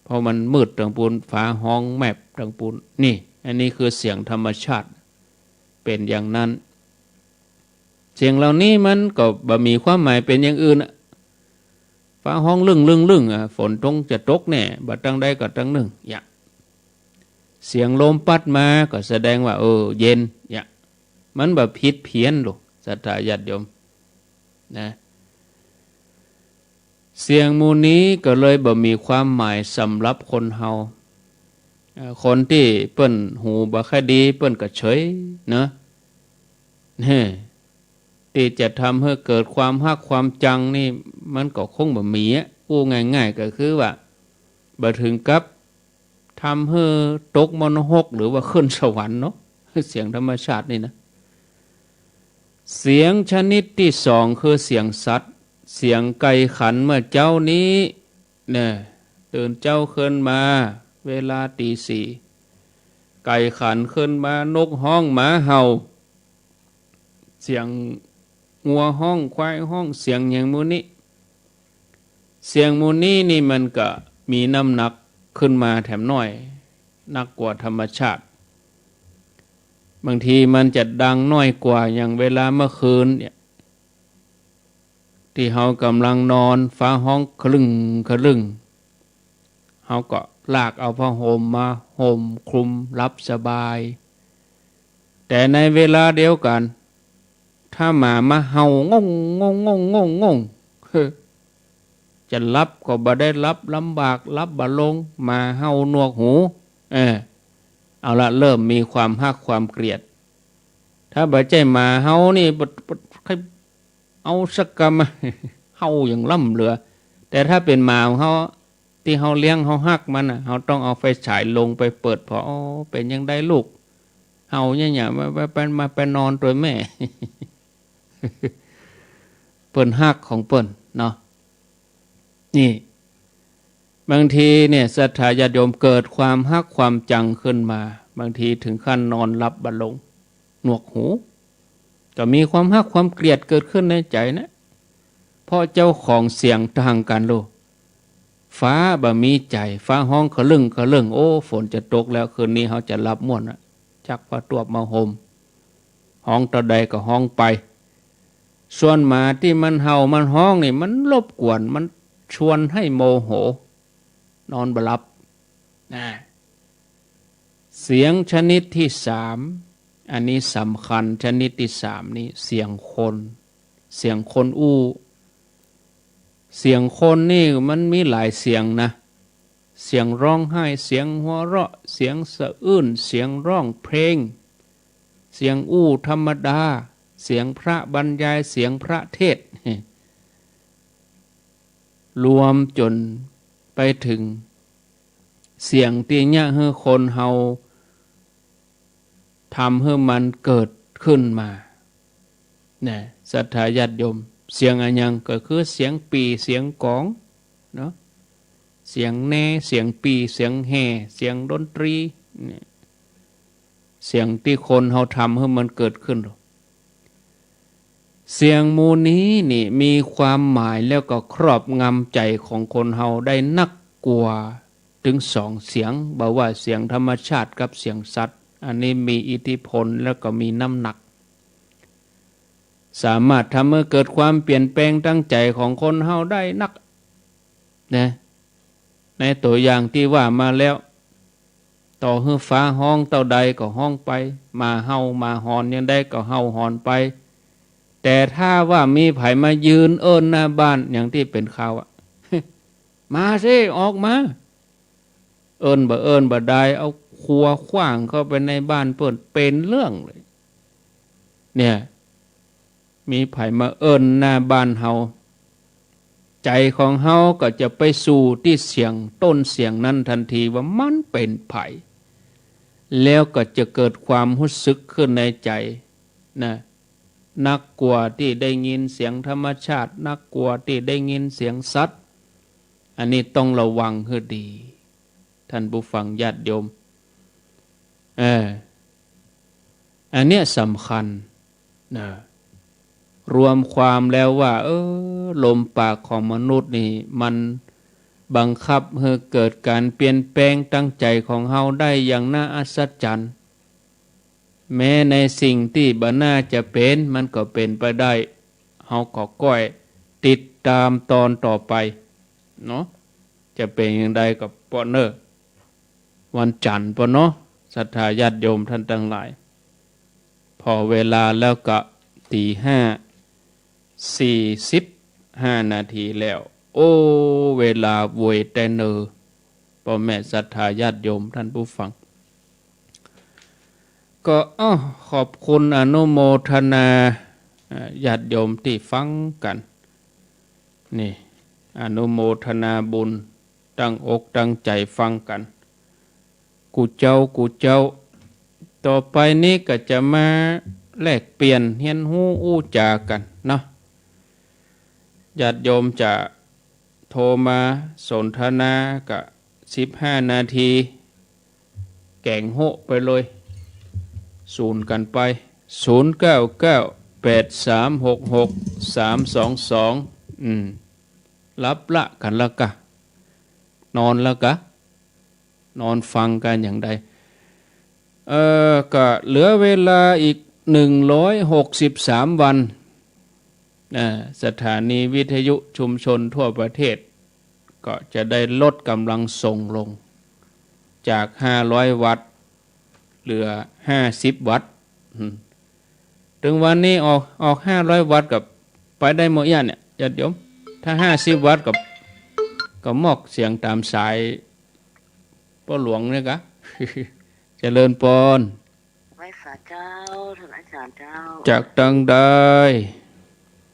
เพราะมันมืดตังปู้น ฟ้าฮ้องแมบตังปู้น นี่ อันนี้คือเสียงธรรมชาติ เป๋นอย่างนั้น เสียงเหล่านี้มันก็บ่มีความหมายเป๋นอย่างอื่นอะ ฟ้าฮ้องลึ่งลึ่งลึ่งอะ ฝนตงจะตกแน่ บ่ตังใดก็ตังนึ่ง อย่าง เสียงลมปั๊ดมาก็แสดงว่า เออ เย็น อย่าง มันบ่ผิดเพี้ยนหรอก ศรัทธาญาติโยม นะ เสียงหมู่นี้ก็เลยบ่มีความหมายสำหรับคนเฮา เอ่อ คนตี้เปิ้นหูบ่ค่อยดี เปิ้นก็เฉยเนาะ เฮ้ ตี้จะทำหื้อเกิดความฮักความจังนี่ มันก็คงบ่มีอะ อู้ง่ายๆ ก็คือว่า บ่เถิงกับ ทำหื้อตกมรณหกหรือว่าขึ้นสวรรค์เนาะ เสียงธรรมชาตินี่นะ เสียงชนิดตี้สองคือเสียงสัตว์ เสียงไก่ขันเมื่อเจ๊านี้ เนี่ย ตื่นเจ๊าขึ้นมา เวลาตีสี่ ไก่ขันขึ้นมา นกฮ้อง หมาเห่า เสียงงัวฮ้อง ควายฮ้อง เสียงอย่างหมู่นี้ เสียงหมู่นี้นี่มันก็มีน้ำหนักขึ้นมาแถมหน้อย นักกว่าธรรมชาติ บางทีมันจะดังน้อยกว่า อย่างเวลาเมื่อคืนเนี่ย ตี้เฮากำลังนอน ฟ้าฮ้องคลึ่งคลึ่ง เฮาก็ลากเอาผ้าห่มมาห่มคลุมหลับสบาย แต่ในเวลาเดียวกั๋น ถ้าหมามาเห่า ง่อง ง่อง ง่อง ง่อง ง่อง เฮ้อ จะหลับก็บ่ได้หลับ ลำบาก หลับบ่ลง หมาเห่าหนวกหู เออ เอาละ เริ่มมีความฮักความเกลียด ถ้าบ่ใจ้หมาเห่านี่ บ่ บ่ ใค่ เอาสักกำ เห่าอย่างล้ำเหลือ แต่ถ้าเป๋นหมาของเฮา ตี้เฮาเลี้ยง เฮาฮักมันน่ะ เฮาต้องเอาไฟฉายลงไปเปิดผ่อ "โอ้ เป๋นจังใดลูก เห่าเนี่ย เนี่ย มา มา มา มา ไปนอนตวยแม่" เปิ้นฮักของเปิ้นเนาะ นี่ บางทีเนี่ย ศรัทธาญาติโยมเกิดความฮักความจังขึ้นมา บางทีเถิงขั้นนอนหลับบ่ลง หนวกหู ก็มีความฮักความเกลียดเกิดขึ้นในใจ๋นะ เพราะเจ้าของเสียงต่างกั๋นลูก ฟ้าบ่มีใจ๋ ฟ้าฮ้องคะลึ่งคะเลิ่ง โอ้ ฝนจะตกแล้ว คืนนี้เฮาจะหลับม่วนละ จักผ้าตวบมาห่ม ฮ้องเต้าใดก็ฮ้องไป ส่วนหมาตี้มันเห่ามันฮ้องนี่ มันรบกวน มันชวนหื้อโมโห นอนบ่หลับ นะ เสียงชนิดตี้สาม อันนี้สำคัญ ชนิดตี้สามนี่ เสียงคน เสียงคนอู้ เสียงคนนี่มันมีหลายเสียงนะ เสียงร้องไห้ เสียงหัวเราะ เสียงสะอื้น เสียงร้องเพลง เสียงอู้ธรรมดา เสียงพระบรรยาย เสียงพระเทศน์ รวมจ๋นไปเถิงเสียงตี้เยียะหื้อคนเฮา ทำหื้อมันเกิดขึ้นมา นะ ศรัทธาญาติโยม เสียงอะหยัง ก็คือเสียงปี่เสียงกองเนาะ เสียงแน เสียงปี่ เสียงแห่ เสียงดนตรี เนี่ย เสียงตี้คนเฮาทำหื้อมันเกิดขึ้น เสียงหมู่นี้นี่มีความหมายแล้วก็ครอบงำใจ๋ของคนเฮาได้นักกว่าเถิงสองเสียง บ่ว่าเสียงธรรมชาติกับเสียงสัตว์ อันนี้มีอิทธิพลแล้วก็มีน้ำหนัก สามารถทำหื้อเกิดความเปลี่ยนแปลงตางใจ๋ของคนเฮาได้นัก นะ ในตั๋วอย่างตี้ว่ามาแล้ว ต่อหื้อฟ้าฮ้องเต้าใดก็ฮ้องไป หมาเห่าหมาหอนยามใดก็เห่าหอนไป แต่ถ้าว่ามีใผมายืนเอิ้นหน้าบ้านอย่างตี้เป๋นข่าวอะ มาสิ ออกมา เอิ้นบ่เอิ้นบ่ได้ เอาครัวขว้างเข้าไปในบ้านเปิ้น เป๋นเรื่องเลย เนี่ย มีใผมาเอิ้นหน้าบ้านเฮา ใจ๋ของเฮาก็จะไปสู่ตี้เสียง ต้นเสียงนั้นตันทีว่ามันเป๋นใผ แล้วก็จะเกิดความฮู้สึกขึ้นในใจ๋นะ นักกว่าตี้ได้ยินเสียงธรรมชาติ นักกว่าตี้ได้ยินเสียงสัตว์ อันนี้ต้องระวังหื้อดี ท่านผู้ฟังญาติโยม เออ อันเนี้ยสำคัญนะ รวมความแล้วว่า เออ ลมปากของมนุษย์นี่ มันบังคับหื้อเกิดก๋านเปลี่ยนแปลงตางใจ๋ของเฮาได้อย่างน่าอัศจรรย์ แม้ในสิ่งตี้บ่น่าจะเป๋น มันก็เป๋นไปได้ เฮาก็ก้อยติดต๋ามตอนต่อไปเนาะ จะเป๋นอย่างใดก็เป๋นเน่อ วันจันทร์เป๋นเนาะ ศรัทธาญาติโยมท่านตังหลาย ผ่อเวลาแล้วก็ตี๋ห้าสี่สิบห้านาทีแล้ว โอ้ เวลาไวแต๊เน่อ ป้อแม่ศรัทธาญาติโยมท่านผู้ฟัง ก็ อ้อ ขอบคุณอนุโมทนา อ่า ญาติโยมตี้ฟังกั๋น นี่ อนุโมทนาบุญ ตั้งอกตั้งใจ๋ฟังกั๋น กู้เจ้ากู้เจ้า ต่อไปนี้ก็จะมาแลกเปลี่ยนเฮียนฮู้อู้จ๋ากั๋นเนาะ ญาติโยมจะโทรมาสนทนาก็สิบห้านาที แก๋งโฮะไปเลย ศูนย์กั๋นไป ศูนย์เก้าเก้า แปดสามหกหก สามสองสอง อืม หลับละกั๋นละกะ นอนละกะ นอนฟังกั๋นอย่างใด เอ่อ ก็เหลือเวลาอีกหนึ่งร้อยหกสิบสามวัน อ่า สถานีวิทยุชุมชนทั่วประเทศ ก็จะได้ลดก๋ำลังส่งลง จากห้าร้อยวัตต์ เหลือห้าสิบวัตต์ อืม เถิงวันนี้ออก ออกห้าร้อยวัตต์ก็ไปได้หมดเอี้ยเนี่ย ญาติโยม ถ้าห้าสิบวัตต์ก็ ก็มอกเสียงต๋ามสายป้อหลวงเนี่ยกะ เจริญปอน ไหว้สาเจ้า ท่านอาจารย์เจ้า จากตังใด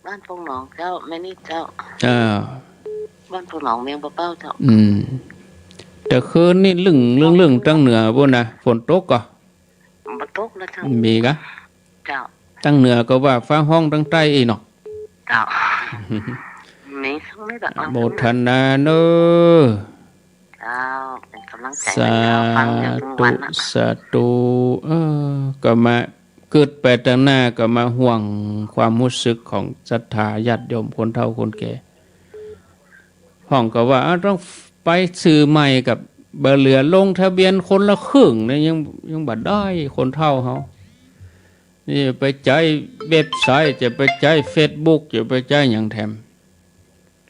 บ้านปงหนองเจ้า แม่นิดเจ้า อ่า บ้านปงหนอง เมียงปะเป้าเจ้า อืม แต่คืนนี้ลึ่ง ลึ่ง ลึ่งตังเหนือปู้นนะ ฝนตกก่อ บ่ตกนะเจ้า มีกะ เจ้า ตังเหนือก็ว่าฟ้าฮ้องตังใต้อี้เนาะ เจ้า มีสักนิดอะ โมทนาเน่อ เจ้า เป๋นก๋ำลังใจ๋ สาธุ เจ้า ฟังอยู่ตึงวันนะ สาธุ เออ ก็มากึ๊ดไปตังหน้า ก็มาห่วงความฮู้สึกของศรัทธาญาติโยมคนเฒ่าคนแก่ พ่องก็ว่า เอ้า ต้องไปสื่อใหม่ก็บ่เหลือ ลงทะเบียนคนละครึ่งเนี่ย ยัง ยังบ่ได้คนเฒ่าเฮา นี่ไปใจ๊เว็บไซต์ จะไปใจ๊เฟซบุ๊ก จะไปใจ๊หยังแถม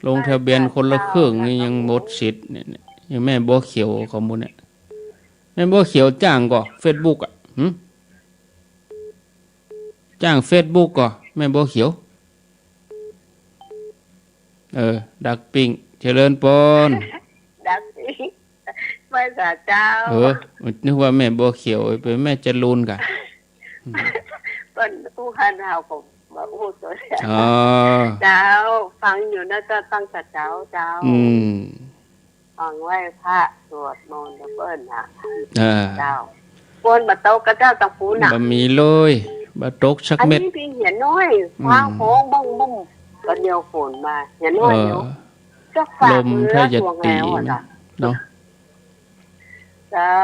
ลงทะเบียนคนละครึ่งนี่ยังหมดสิทธิ์เนี่ย เนี่ย ยังแม่บัวเขียวเขาหมู่เนี่ย แม่บัวเขียวจ้างก่อเฟซบุ๊กอะ หึ จ้างเฟซบุ๊กก่อแม่บัวเขียว เออ ดักปิ้ง เจริญปอน ดักปิ้ง ไหว้สาเจ้า เออ นึกว่าแม่บัวเขียว เป๋นแม่จรูนกะ เปิ้นอู้หั้นเฮาก็บ่อู้ตั๋ว อ๋อ เจ้า ฟังอยู่นะเจ้า ตั้งแต่เจ๊า เจ้า อืม ฟังไหว้พระสวดมนต์กับเปิ้นน่ะ อ่า เจ้า ฝนบ่ตกกะเจ้า ตังปูนน่ะ บ่มีเลย บ่ตกสักเม็ด อันนี้เปียงเหียน้อย อืม ฟ้าฮ้องบ้องบ้อง ก็เดียวฝนมา เหียน้อยเดียว เออ จักฝาก ลมถ้าจะตีนะ เมือสวงแล้วอะ เนาะ เจ้า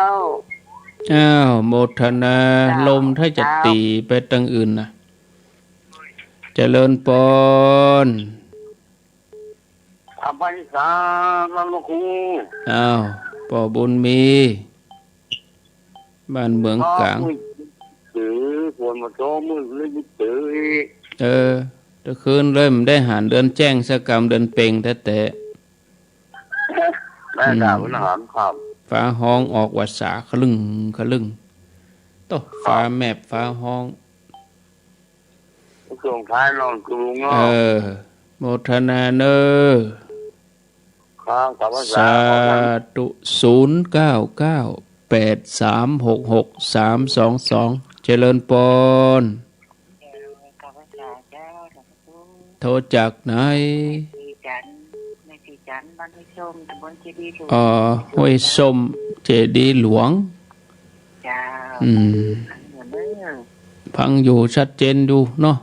อ้าว โมทนา เจ้า ลมถ้าจะ เจ้า ตี๋ไปตังอื่นนะ เจริญปอน อภัยสา ท่านพระครู อ้าว ป้อบุญมี บ้านเมืองก๋าง มืดตื้อ ฝนมาตกมืดเลยมืดตื้ออีก เออ ตะคืนเลยบ่ได้หันเดือนแจ้งสักกำ เดือนเพ็ญแต๊ๆ แม่ดาว อืม หันค่ำ ฟ้าฮ้องออกว่าสา คะลึ่ง คะลึ่ง โต้ ฟ้าแมบ ฟ้าฮ้อง ส่งท้ายนอนกรุงเนาะ เออ โมทนาเน่อ ครับ ขอบพระคุณ สาธุ ศูนย์เก้าเก้า แปดสามหกหก สามสองสอง เจริญปอน ขอบพระคุณเจ้า โทรจากไหน แม่ศรีจันทร์ แม่ศรีจันทร์ บ้านห้วยส้ม ตำบลเจดีย์หลวง อ๋อ ห้วยส้ม เจดีย์หลวง เจ้า อืม ฟังอยู่เน่อ ฟังอยู่ ชัดเจนอยู่เนาะ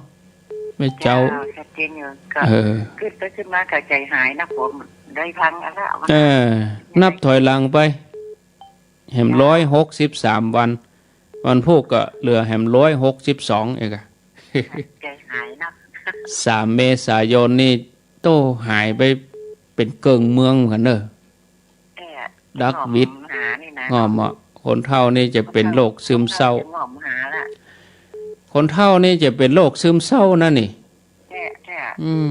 แม่เจ้า เจ้า ชัดเจนอยู่ ก็ เออ กึ๊ดไปกึ๊ดมาก็ใจ๋หายนะ ผมได้ฟังอันละ เออ นับถอยหลังไป แหม เจ้า ร้อยหกสิบสามวัน วันพูกก็เหลือแหมร้อยหกสิบสองเองอะ ใจ๋หายเนาะ สามเมษายนนี่ โต้ หายไปเป๋นเกิ่งเมืองกั๋นเน่อ แท้ ดักวิด ง่อมหานี่นะ ง่อมอะ คนเฒ่านี่จะเป๋นโรคซึมเศร้า คนเฒ่าจะง่อมหาละ คนเฒ่านี่จะเป๋นโรคซึมเศร้านะนี่ แท้ แท้ อืม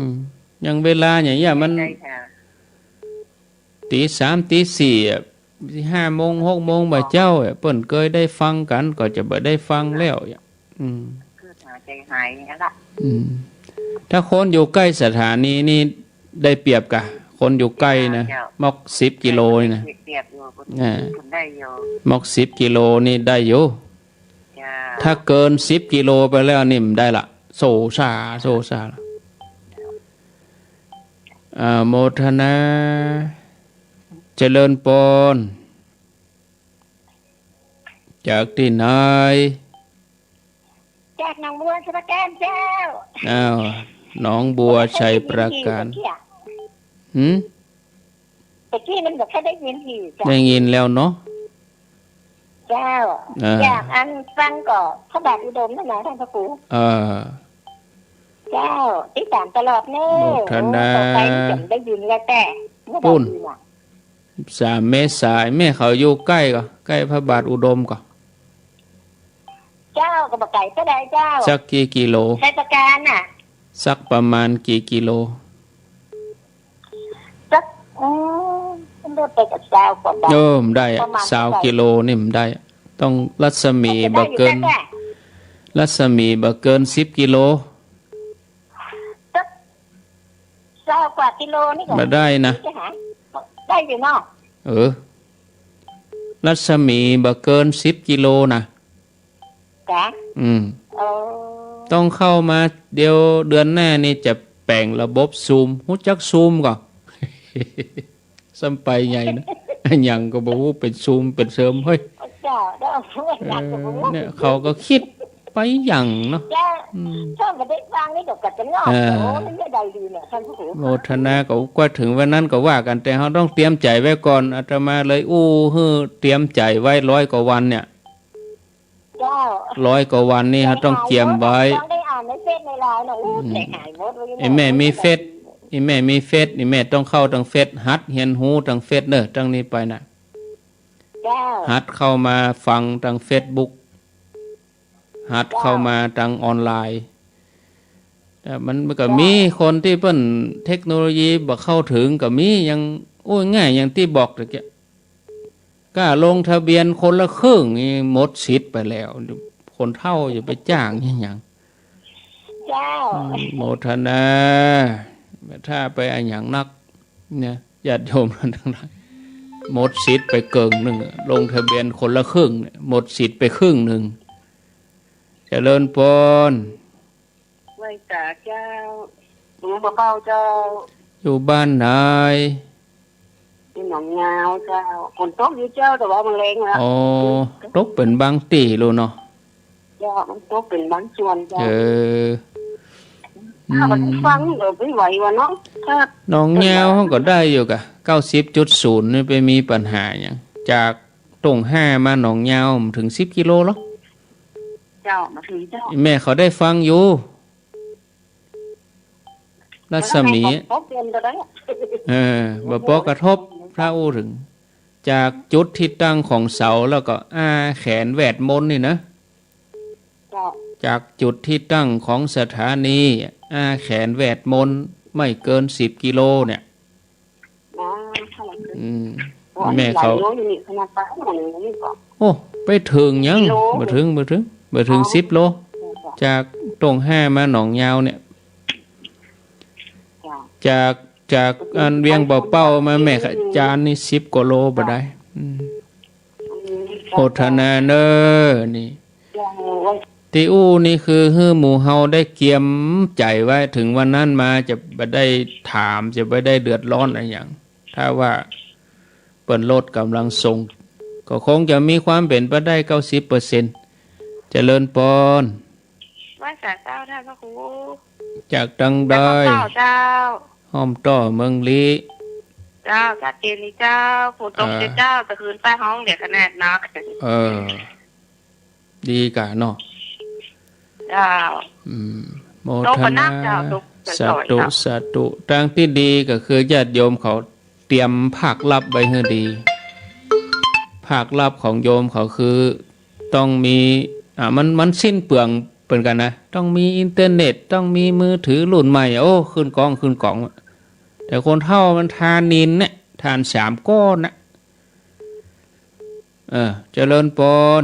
อย่างเวลาอย่างเงี้ยมัน ใช่ค่ะ ตี๋สาม ตี๋สี่อะ ห้าโมง หกโมงบ่าเจ้าอะ เปิ้นเกยได้ฟังกั๋น ก็จะบ่ได้ฟังแล้วอะ อืม คือหาใจ๋หายอันละ อืม ถ้าคนอยู่ใก้สถานีนี่ได้เปรียบก่ะ คนอยู่ใก้นะ เจ้า มอกสิบกิโลนี่นะ เปรียบอยู่ อ่า คนได้อยู่ มอกสิบกิโลนี่ได้อยู่ เจ้า ถ้าเกินสิบกิโลไปแล้วนี่บ่ได้ละ โซซ่า โซซ่าละ อ่า โมทนา เจริญปอน จากตี้ไหน จากหนองบัวชัยปราการเจ้า อ้าว หนองบัวชัยปราการ หืม ตะกี้มันบ่ค่อยได้ยินทีเจ้า ได้ยินแล้วเนาะ เจ้า อ่า อยากอันฟังก็พระบาทอุดมนั่นนะท่านพระครู เออ เจ้า ติดต๋ามตลอดเน่อ โมทนา โอ้ ต่อไปนี่จะได้ยินแล้วแต่ เมื่อใด ปุ้น ดีล่ะ สามเมษา แม่เขาอยู่ใก้ก่อ ใก้พระบาทอุดมก่อ เจ้า ก็บ่ไก๋เต้าใดเจ้า สักกี่กิโล ชัยปราการน่ะ สักประมาณกี่กิโล สัก อืม มันได้ไปกับซาวกว่าบาท เออ บ่ได้อะ ประมาณ ซาว เท่าใด กิโลนี่บ่ได้ ต้องรัศมี อาจจะได้อยู่ บ่เกิน แต่ รัศมีบ่เกินสิบกิโล สักซาวกว่ากิโลนี่ก็ บ่ได้นะ จะหา ได้อยู่เนาะ เออ รัศมีบ่เกินสิบกิโลนะ จ๊ะ อืม เออ ต้องเข้ามา เดี๋ยวเดือนหน้านี่จะแป๋งระบบซูม ฮู้จักซูมก่อ ซ้ำไปใหญ่นะ อะหยังก็บ่ฮู้ เป๋นซูม เป๋นเซิม เฮ้ย เจ้า เดี๋ยวเอาพูด เออ หยังก็บ่ฮู้ เนี่ย เขาก็กึ๊ดไปหยังเนาะ เจ้า อืม ถ้าบ่ได้ฟังนี่ก็กะจะงอก เออ โอ้ มันจะได้ดีเนี่ย ท่านพระครู โมทนา ก็กว่าเถิงวันนั้นก็ว่ากั๋น แต่เฮาต้องเตรียมใจ๋ไว้ก่อน อาตมาเลยอู้หื้อเตรียมใจ๋ไว้ร้อยกว่าวันเนี่ย เจ้า ร้อยกว่าวันนี่เฮาต้องเตรียมไว้ ต้องได้อ่านในเฟซในไลน์นะ อู้ อืม ใจหายหมดเลย ไอ้แม่มีเฟซ ไอ้แม่มีเฟซ ไอ้แม่ต้องเข้าตางเฟซ หัดเฮียนฮู้ตางเฟซเน่อ ตางนี้ไปน่ะ เจ้า หัดเข้ามาฟังตางเฟซบุ๊ก หัดเข้ามาตางออนไลน์ แต่มัน มันก็มีคนตี้เปิ้นเทคโนโลยีบ่เข้าเถิงก็มี อย่าง โอ้ย ง่าย อย่างตี้บอกตะกี้ ก้าลงทะเบียนคนละครึ่งนี่หมดสิทธิ์ไปแล้ว คนเฒ่าจะไปจ้างอิหยัง เจ้า อืม โมทนา ถ้าไปอะหยังนักเนี่ย ญาติโยมทั้งหลาย หมดสิทธิ์ไปเกิ่งนึ่ง ลงทะเบียนคนละครึ่งเนี่ย หมดสิทธิ์ไปครึ่งนึ่ง เจริญปอน ไหว้สาเจ้า หลวงปู่เป้าเจ้า อยู่บ้านไหน อยู่หนองยาวเจ้า ฝนตกอยู่เจ้า แต่ว่ามันแล้งแล้ว อ๋อ ตกเป๋นบางตี้ลูกเนาะ เจ้า มันตกเป๋นบางส่วนเจ้า เออ อืม ถ้ามันฟังเดี๋ยวไม่ไหววะเนาะ ถ้า หนองยาวเฮาก็ได้อยู่ก่ะ เก้าสิบจุดศูนย์ นี่ไปมีปัญหาหยัง จากต้งห้ามาหนองยาวบ่เถิงสิบกิโลหรอก เจ้า บ่เถิงเจ้า แม่เขาได้ฟังอยู่ รัศมี บ่ปอกเกินก็ได้ เออ บ่ปอกกระทบ ถ้าอู้เถิง จากจุดตี้ตั้งของเสาแล้วก็อ้าแขนแวดมนนี่นะ เจ้า จากจุดตี้ตั้งของสถานี อ้าแขนแวดมนไม่เกินสิบกิโลเนี่ย อ๋อ เท่าไหร่ อืม อ๋อ แม่เขา หลายโลอยู่นี่ ขนาดปลาหมอนี่ก็ โอ้ ไปเถิงหยัง กิโล บ่เถิง บ่เถิง บ่เถิง อ๋อ สิบโล เจ้า จากต้งห้ามาหนองยาวเนี่ย เจ้า จาก จากอันเวียงบ่อเป้ามาแม่ขะจานนี่สิบกว่าโลบ่ได้ อืม อืม โมทนาเน้อ นี่ ตี้อู้นี่คือหื้อหมู่เฮาได้เกียมใจ๋ไว้ เถิงวันนั้นมาจะบ่ได้ถาม จะบ่ได้เดือดร้อนอะหยัง ถ้าว่าเปิ้นลดก๋ำลังส่ง ก็คงจะมีความเป๋นไปได้ เก้าสิบเปอร์เซ็นต์ เจริญปอน ไหว้สาเจ้าท่านพระครู จากตังใด จากเมืองเป้าเจ้า ห้อมต้อเมืองลี้ เจ้า ชัดเจนดีเจ้า ฝนตก เออ เจ้า ตะคืนป้าฮ้องเดี๋ยวขนาดเนาะ เออ ดีก่ะเนาะ เจ้า อืม โมทนา ตกก็นักเจ้า ตก สาธุ สาธุ ตางตี้ดีก็คือญาติโยมเขาเตรียมภาคลับไว้หื้อดี ภาคลับของโยมเขาคือ ต้องมี อ่า มัน มันสิ้นเปลืองเป๋นกั๋นนะ ต้องมีอินเทอร์เน็ต ต้องมีมือถือรุ่นใหม่ โอ้ ขึ้นกอง ขึ้นกอง แต่คนเฒ่ามันทานนินเนี่ย ทานสามก้อนนะ เออ เจริญปอน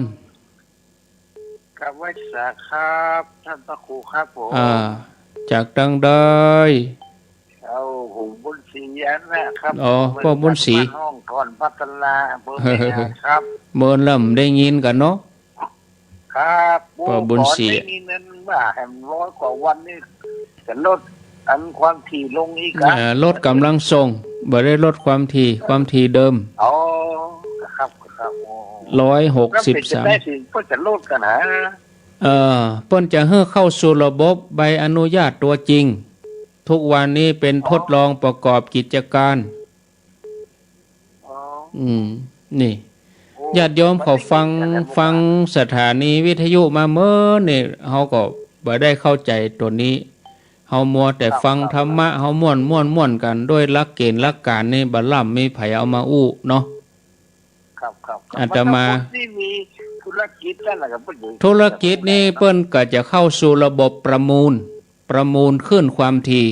ครับ ไหว้สาครับ ท่านพระครูครับผม อ่า จากตังใด เอา ผมบุญศรีอันนะครับ อ๋อ ผม ป้อบุญศรี บ้านห้องทอนพัฒนา อำเภอแม่สายครับ เมินแล้วบ่ได้ยินกั๋นเนาะ ครับ ป้อบุญศรี โอ้ ก่อนได้ยินนั้นว่าแหมร้อยกว่าวันนี่จะลดอันความถี่ลงอีกครับ เอ่อ ลดก๋ำลังส่ง บ่ได้ลดความถี่ ความถี่เดิม อ๋อ ครับ ครับ อ๋อ ร้อยหกสิบสาม แล้วเป๋นจะได้สิ เปิ้นจะลดกั๋นหา เอ่อ เปิ้นจะหื้อเข้าสู่ระบบใบอนุญาตตั๋วจริง ทุกวันนี้เป๋น อ๋อ ทดลองประกอบกิจการ อ๋อ อืม นี่ โอ้ ญาติโยมเขาฟัง มันเป็นอย่างนั้น ฟังสถานีวิทยุมาเมินนี่ เฮาก็บ่ได้เข้าใจ๋ตั๋วนี้ เฮามัวแต่ ครับ ฟัง ครับ ธรรมะ เฮาม่วน ม่วน ม่วนกั๋น โดยหลักเก๋ณฑ์หลักก๋านนี่ บ่ล้ำมีใผเอามาอู้เนาะ ครับ ครับ ครับ อาตมา มันต้องคนตี้มีธุรกิจนั่นแหละครับ ธุรกิจนี่เปิ้นก็จะเข้าสู่ระบบประมูล ประมูลขึ้นความถี่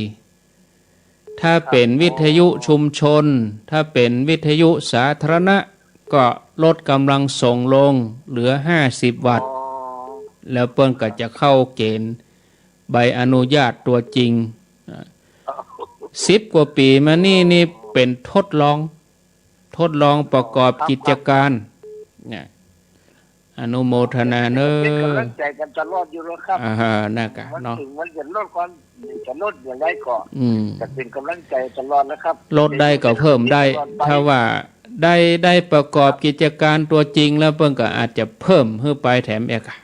ถ้าเป๋นวิทยุชุมชน ถ้าเป๋นวิทยุสาธารณะ ก็ลดก๋ำลังส่งลงเหลือห้าสิบวัตต์ อ๋อ แล้วเปิ้นก็จะเข้าเก๋ณฑ์ใบอนุญาตตั๋วจริง อ่า สิบกว่าปี๋มานี่ นี่เป๋นทดลอง ทดลองประกอบกิจการ เนี่ย อนุโมทนาเน้อ เป๋นก๋ำลังใจ๋กั๋นตลอดอยู่แล้วครับ อ่าฮะ นั่นกะ มัน เนาะ เถิงมันจะลดความ จะลดอย่างไรก็ อืม จะเป๋นก๋ำลังใจ๋ตลอดนะครับ ลดได้ก็เพิ่มได้ ตลอดไป ถ้าว่าได้ ได้ประกอบกิจการตั๋วจริงแล้ว เปิ้นก็อาจจะเพิ่มหื้อไปแถมอีกอะ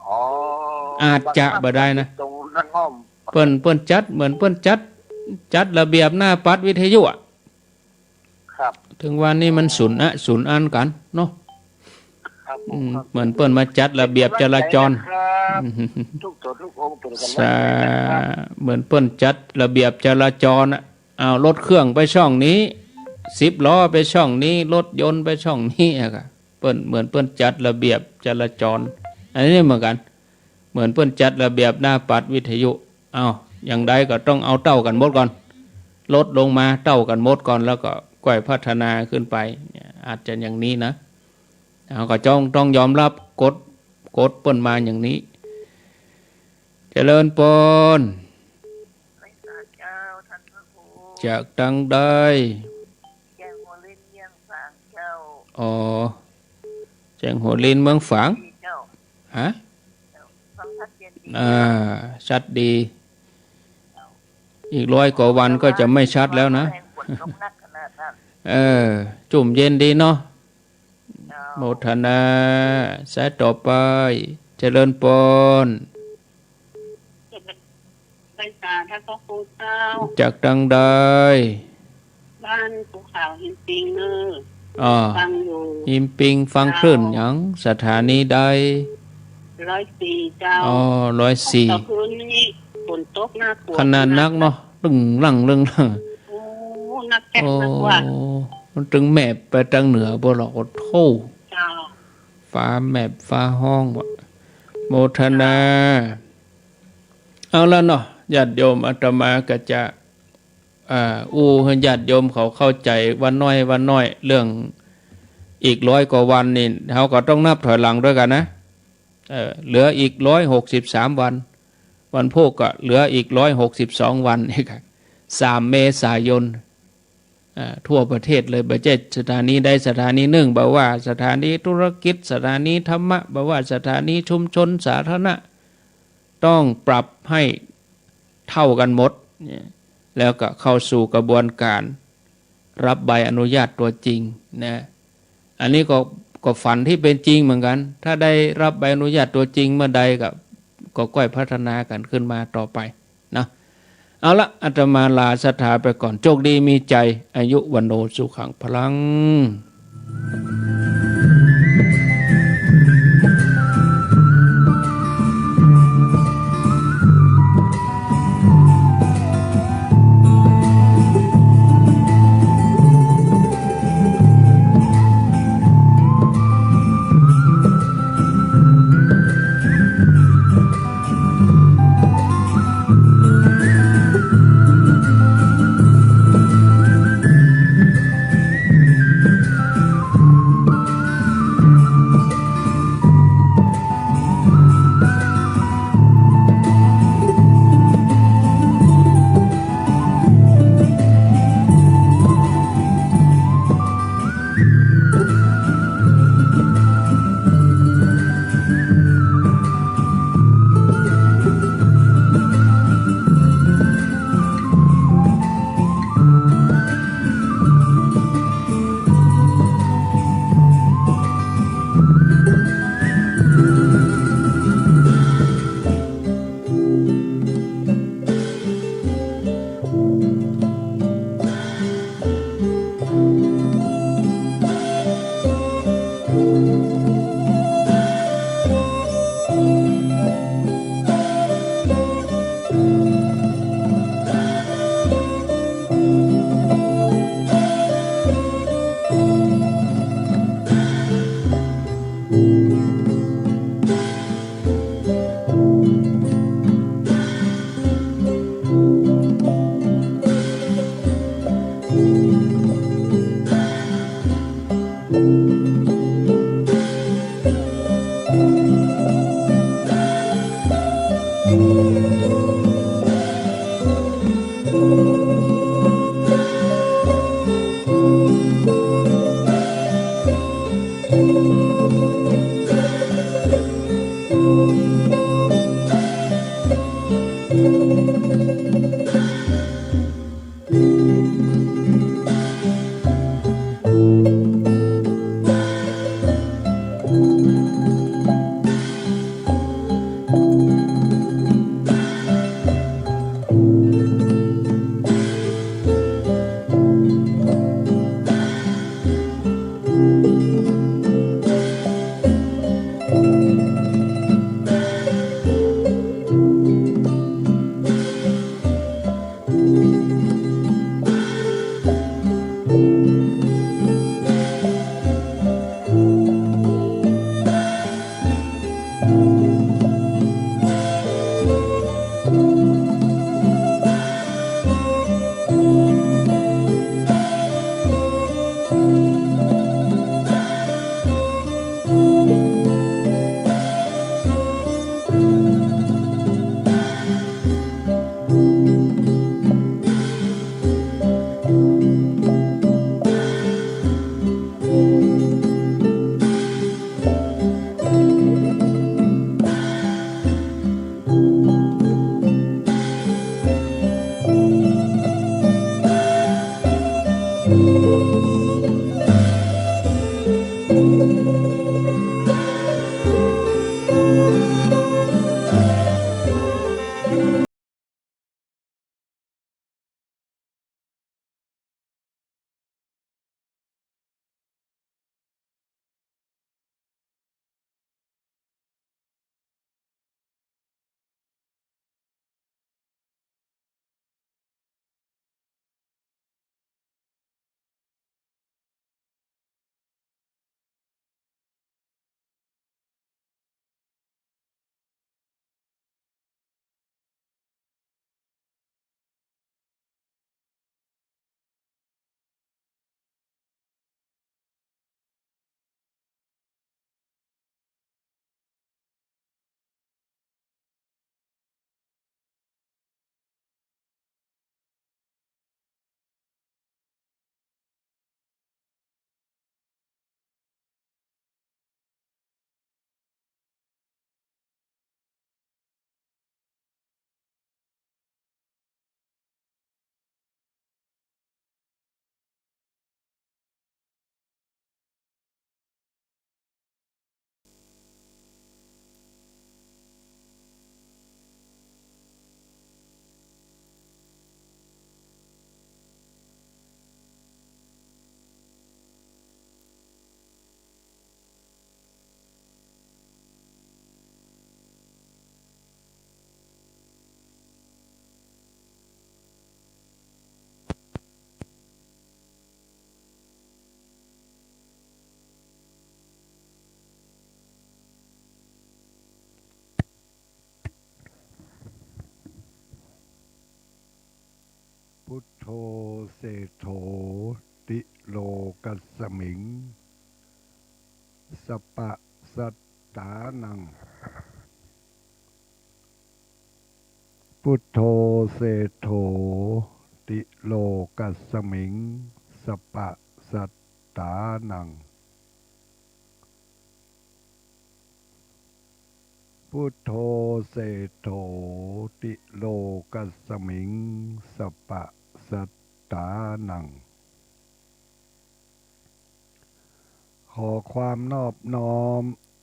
อ๋อ อาจจะบ่ได้นะ ตรงนั้นอ้อม เปิ้น เปิ้นจัด เหมือนเปิ้นจัด จัดระเบียบหน้าปัดวิทยุอะ ครับ เถิงวันนี้มันสูญอะ สูญอันกั๋นเนาะ ครับผม อืม ครับ เหมือนเปิ้นมาจัดระเบียบจราจร เป๋นก๋ำลังใจ๋นะครับ อืม ทุกตัวทุกองค์เป๋นก๋ำลังใจ๋นะครับ สา เหมือนเปิ้นจัดระเบียบจราจรอะ เอารถเครื่องไปช่องนี้ สิบล้อไปช่องนี้ รถยนต์ไปช่องนี้อะค่ะ เปิ้น เหมือนเปิ้นจัดระเบียบจราจร อันนี้เหมือนกั๋น เหมือนเปิ้นจัดระเบียบหน้าปัดวิทยุ เอา อย่างใดก็ต้องเอาเต้ากั๋นหมดก่อน ลดลงมาเต้ากั๋นหมดก่อน แล้วก็ก้อยพัฒนาขึ้นไป อาจจะอย่างนี้นะ เอา ก็จ้อง ต้องยอมรับกฎ กฎเปิ้นมาอย่างนี้ เจริญปอน เจ้า ท่านพระครู จากตังใด แจ้งหัวลินเมืองฝางเจ้า อ๋อ แจ้งหัวลินเมืองฝาง เจ้า ฮะ ฟังชัดเจนดี อ่า ชัดดี อีกร้อยกว่าวันก็จะไม่ชัดแล้วนะ แรงฝนตกหนักขนาดนั้น เออ จุ่มเย็นดีเนาะ เจ้า โมทนา สายต่อไป เจริญปอน เจริญพรรษาท่านพระครูเจ้า จากตังใด ม บ้านภูเขาหินปิงเน่อ อ๋อ ฟังอยู่ หินปิง ฟังคลื่นหยัง เจ้า สถานีใด ร้อยสี่ เจ้า อ๋อ ร้อยสี่ เมื่อคืนนี้ฝนตกหนัก ขนาดนักเนาะ ตึงลัง ตึงลัง โอ้ หนักแก๊ก โอ้ หนักว่า มันตึงแมบไปตางเหนือบ่หรอก โอ้โธ่ เจ้า ฟ้าแมบฟ้าฮ้องว่ะ โมทนา เอาละเนาะ ญาติโยม อาตมาก็จะ อ่า อู้หื้อญาติโยมเขาเข้าใจ๋ว่าน้อยว่าน้อย เรื่องอีกร้อยกว่าวันนี่ เฮาก็ต้องนับถอยหลังตวยกั๋นนะ เออ เหลืออีกร้อยหกสิบสามวัน วันพูกก็เหลืออีกร้อยหกสิบสองวันนี่ครับ สามเมษายน อ่า ทั่วประเทศเลย บ่ใจ้สถานีใดสถานีนึ่ง บ่ว่าสถานีธุรกิจ สถานีธรรมะ บ่ว่าสถานีชุมชนสาธารณะ ต้องปรับหื้อเท่ากั๋นหมดเนี่ย แล้วก็เข้าสู่กระบวนก๋านรับใบอนุญาตตั๋วจริงนะ อันนี้ก็ ก็ฝันตี้เป๋นจริงเหมือนกั๋น ถ้าได้รับใบอนุญาตตั๋วจริงเมื่อใดก็ ก็ก้อยพัฒนากั๋นขึ้นมาต่อไปนะ เอาละ อาตมาลาศรัทธาไปก่อน โชคดีมีชัย อายุ วัณโณ สุขัง พลัง พุทโธ เศรษโฐ ติโลกัสสมิง สปะสัตตานัง พุทโธ เศรษโฐ ติโลกัสสมิง สปะสัตตานัง พุทโธ เศรษโฐ ติโลกัสสมิง สปะสัตตานัง ขอความนอบน้อม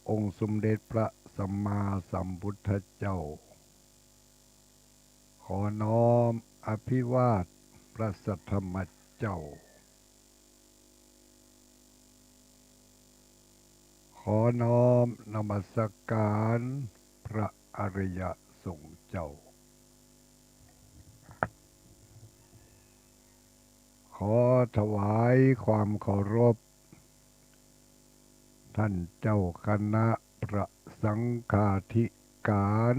องค์สมเด็จพระสัมมาสัมพุทธเจ้า ขอน้อมอภิวาทพระสัทธรรมเจ้า ขอน้อมนมัสการพระอริยสงฆ์เจ้า ขอถวายความเคารพ ท่านเจ้าคณะพระสังฆาธิการ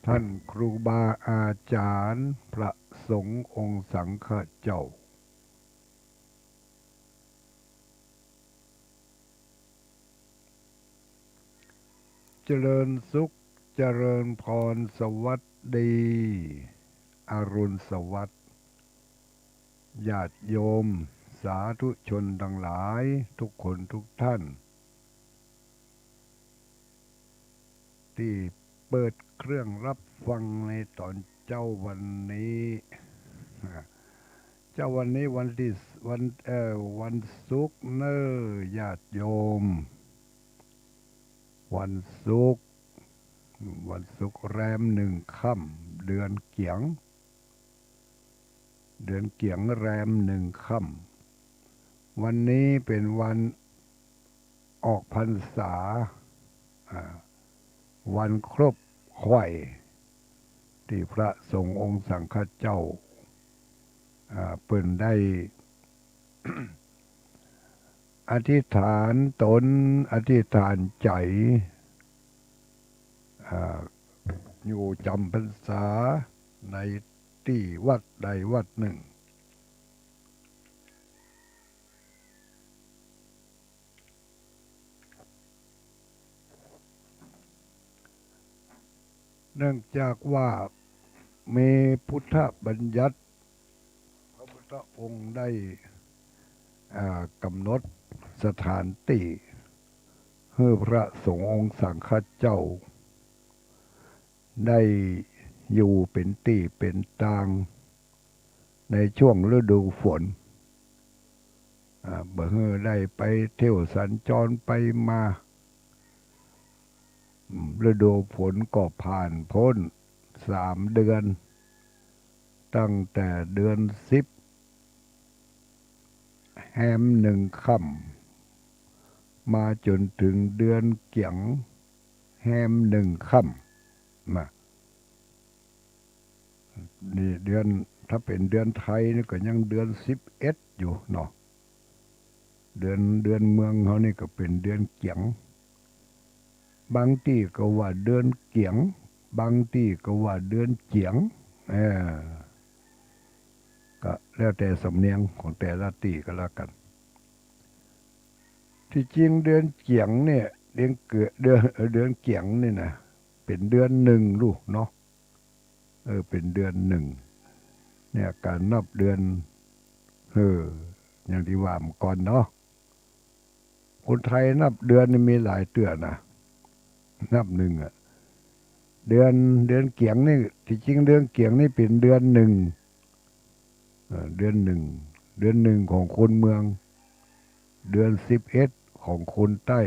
ท่านครูบาอาจารย์พระสงฆ์องค์สังฆเจ้า เจริญสุข เจริญพร สวัสดี อรุณสวัสดิ์ ญาติโยมสาธุชนทั้งหลายทุกคนทุกท่าน ตี้เปิดเครื่องรับฟังในต๋อนเจ๊าวันนี้ เจ๊าวันนี้วันตี้ วัน เอ่อ วันศุกร์เน่อ ญาติโยม วันศุกร์ วันศุกร์แรมหนึ่งค่ำ เดือนเกี๋ยง เดือนเกี๋ยงแรมหนึ่งค่ำ วันนี้เป๋นวันออกพรรษา อ่า วันครบไขว้ ตี้พระสงฆ์องค์สังฆเจ้า อ่า เปิ้นได้ อธิษฐานต๋น อธิษฐานใจ๋ อ่า อยู่จ๋ำพรรษาในตี้วัดใดวัดนึ่ง เนื่องจากว่ามีพุทธบัญญัติ พระพุทธองค์ได้ อ่า กำหนดสถานตี้ หื้อพระสงฆ์องค์สังฆเจ้า ได้อยู่เป๋นตี้เป๋นตาง ในช่วงฤดูฝน อ่า บ่หื้อได้ไปเที่ยวสัญจรไปมา อืม ฤดูฝนก็ผ่านป๊นสามเดือน ตั้งแต่เดือนสิบ แฮมหนึ่งค่ำ มาจ๋นเถิงเดือนเกี๋ยง แฮมหนึ่งค่ำ นะ นี่เดือน ถ้าเป๋นเดือนไทยนี่ก็ยังเดือนสิบเอ็ดอยู่เนาะ เดือน เดือนเมืองเฮานี่ก็เป๋นเดือนเกี๋ยง บางตี้ก็ว่าเดือนเกี๋ยง บางตี้ก็ว่าเดือนเจี๋ยง เออ ก็แล้วแต่สำเนียงของแต่ละตี้ก็แล้วกั๋น ตี้จริงเดือนเกี๋ยงเนี่ย เดือนเกือ เดือน เอ่อ เดือนเกี๋ยงนี่นะ เป๋นเดือนนึ่งลูกเนาะ เออ เป๋นเดือนนึ่ง เนี่ย ก๋านนับเดือน เออ อย่างตี้ว่าเมื่อก่อนเนาะ คนไทยนับเดือนนี่มีหลายเตื้อนะ นับนึ่งอะ เดือน เดือนเกี๋ยงนี่ ตี้จริงเดือนเกี๋ยงนี่เป๋นเดือนนึ่ง เอ่อ เดือนนึ่ง เดือนนึ่งของคนเมือง เดือนสิบเอ็ดของคนใต้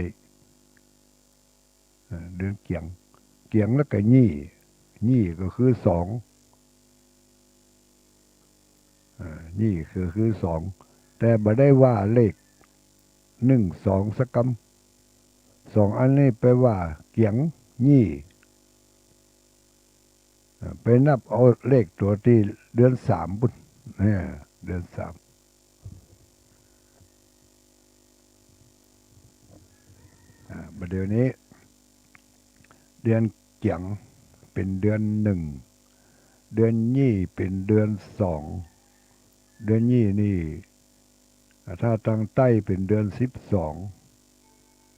เอ่อ เดือนเกี๋ยง เกี๋ยงแล้วก็ยี่ ยี่ก็คือสอง เอ่อ ยี่ก็คือสอง แต่บ่ได้ว่าเลขหนึ่ง สอง สักกำ สองอันนี้ไปว่าเกี๋ยง ยี่ เอ่อ ไปนับเอาเลขตั๋วตี้เดือนสามปู้น เนี่ย เดือนสาม อ่า บ่าเดี่ยวนี้ เดือนเกี๋ยงเป๋นเดือนนึ่ง เดือนยี่เป๋นเดือนสอง เดือนยี่นี่ ถ้าตางใต้เป๋นเดือนสิบสอง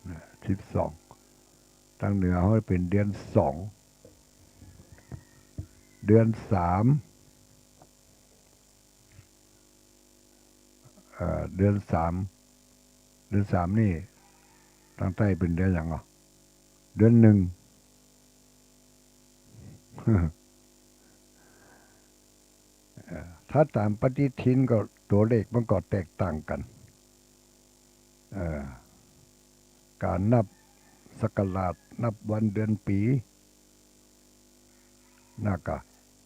นะ สิบสอง ตางเหนือเฮาเป๋นเดือนสอง เดือนสาม เอ่อ เดือนสาม เดือนสามนี่ ตางใต้เป๋นเดือนหยังอ่ะ เดือนหนึ่ง เอ่อ ถ้าต๋ามปฏิทินก็ตั๋วเลขมันก็แตกต่างกั๋น เอ่อ ก๋านนับศักราช นับวันเดือนปี๋ นะกะ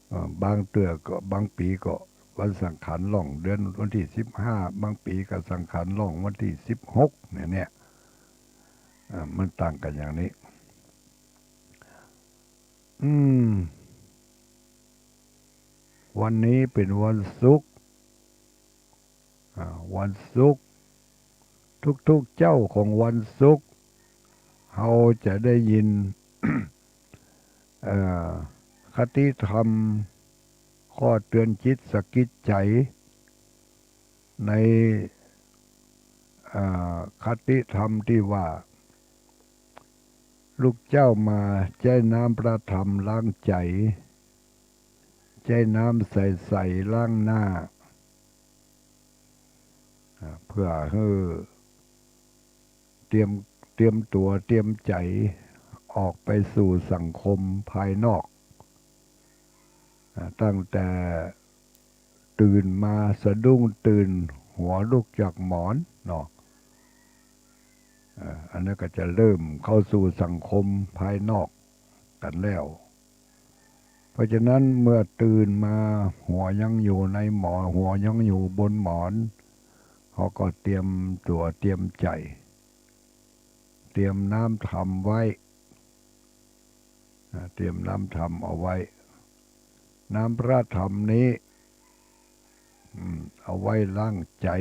เอ่อ บางเตื้อก็ บางปี๋ก็วันสังขารล่อง เดือน วันตี้สิบห้า บางปี๋ก็สังขารล่องวันตี้สิบหก เนี่ย เนี่ย อ่า มันต่างกั๋นอย่างนี้ อืม วันนี้เป๋นวันศุกร์ อ่า วันศุกร์ ทุกๆ เจ๊าของวันศุกร์ เฮาจะได้ยิน เอ่อ คติธรรม ข้อเตือนจิตสะกิดใจ๋ ใน เอ่อ คติธรรมตี้ว่า ลูกเจ้ามาใจ๊น้ำพระธรรมล้างใจ๋ ใจ๊น้ำใสๆ ล้างหน้า อ่า เพื่อหื้อเตรียม เตรียมตั๋วเตรียมใจ๋ออกไปสู่สังคมภายนอก อ่า ตั้งแต่ตื่นมาสะดุ้งตื่นหัวลุกจากหมอนเนาะ อ่า อันนั้นก็จะเริ่มเข้าสู่สังคมภายนอกกั๋นแล้ว เพราะฉะนั้นเมื่อตื่นมาหัวยังอยู่ในหมอน หัวยังอยู่บนหมอน เฮาก็เตรียมตั๋วเตรียมใจ๋ เตรียมน้ำธรรมไว้ อ่า เตรียมน้ำธรรมเอาไว้ น้ำพระธรรมนี้ อืม เอาไว้ล้างใจ๋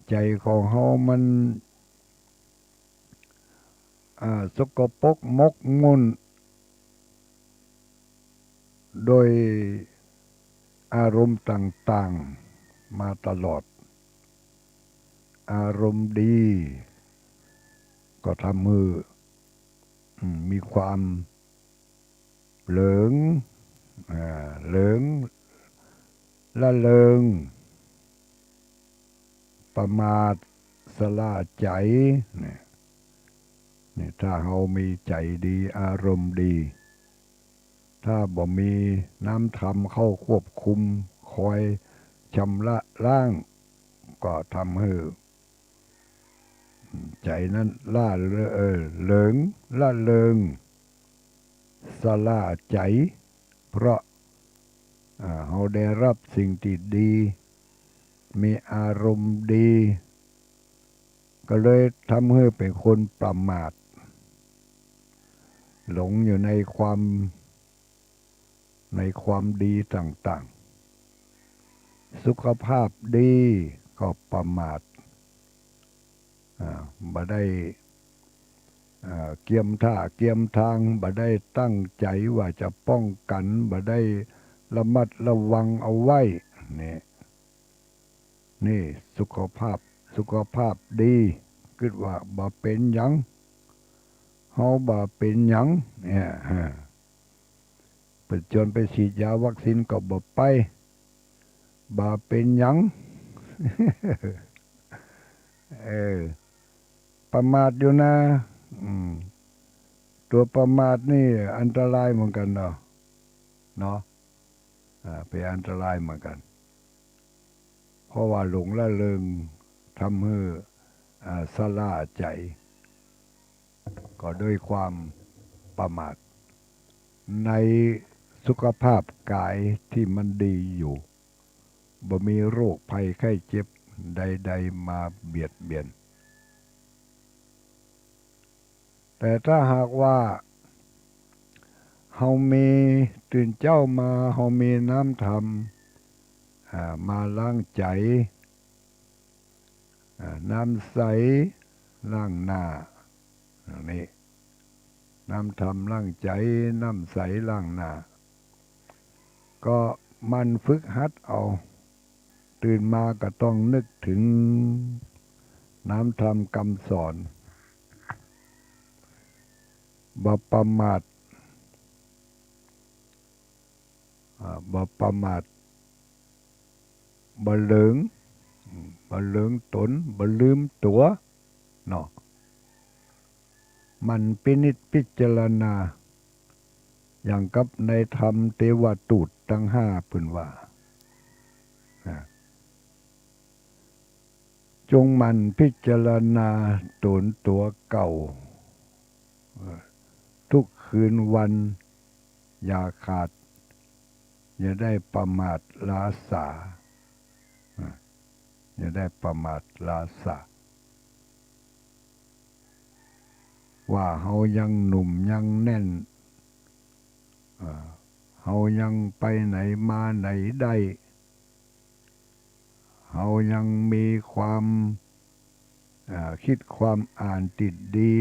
ใจ๋ของเฮามัน อ่า สกปรกหมกมุ่น โดยอารมณ์ต่างๆ มาตลอด อารมณ์ดี ก็ทำหื้อ อืม มีความ เหลิง อ่า เหลิง ละเริง ประหม่าสะหล้าใจ๋ เนี่ย เนี่ย ถ้าเฮามีใจ๋ดี อารมณ์ดี ถ้าบ่มีน้ำธรรมเข้าควบคุม คอยชำระล้าง ก็ทำหื้อ ใจ๋นั้นละเล- เออ เหลิง ละเริง สะหล้าใจ๋ เพราะ อ่า เฮาได้ฮับสิ่งตี้ดี มีอารมณ์ดี ก็เลยทำหื้อเป๋นคนประหม่า หลงอยู่ในความ ในความดีต่างๆ สุขภาพดีก็ประหม่า อ่า บ่ได้ อ่า เกียมท่าเกียมตาง บ่ได้ตั้งใจ๋ว่าจะป้องกั๋น บ่ได้ระมัดระวังเอาไว้ เนี่ย นี่สุขภาพ สุขภาพดี กึ๊ดว่าบ่เป๋นหยัง เฮาบ่เป๋นหยัง เนี่ย ฮะ เปิ้นจวนไปฉีดยาวัคซีนก็บ่ไป บ่เป๋นหยัง เออ ประหม่าอยู่นะ อืม ตั๋วประหม่านี่อันตรายเหมือนกั๋นเนาะ เนาะ อ่า เป๋นอันตรายเหมือนกั๋น เพราะว่าหลงละเริง ทำหื้อ อ่า สะหล้าใจ๋ ก็ด้วยความประหม่าในสุขภาพก๋ายตี้มันดีอยู่ บ่มีโรคภัยไข้เจ็บใดๆ มาเบียดเบียน แต่ถ้าหากว่า เฮามี ตื่นเจ๊ามา เฮามีน้ำธรรม อ่า มาล้างใจ๋ อ่า น้ำใสล้างหน้า อย่างนี้ น้ำธรรมล้างใจ๋ น้ำใสล้างหน้า ก็หมั่นฝึกหัดเอา ตื่นมาก็ต้องนึกเถิงน้ำธรรมกำสอน บ่ประมาท อ่า บ่ประมาท บ่เหลิง บ่เหลิงต๋น บ่ลืมตั๋ว เนาะ หมั่นพินิจพิจารณา อย่างกับในธรรมเตวตูตตังห้าเปิ้นว่า นะ จงหมั่นพิจารณาต๋นตั๋วเก่า เอ่อ ทุกคืนวัน อย่าขาด อย่าได้ประมาทหราสา อ่ะ อย่าได้ประมาทหราสา ว่าเฮายังหนุ่มยังแน่น อ่า เฮายังไปไหนมาไหนได้ เฮายังมีความ อ่า กึ๊ดความอ่านติดดี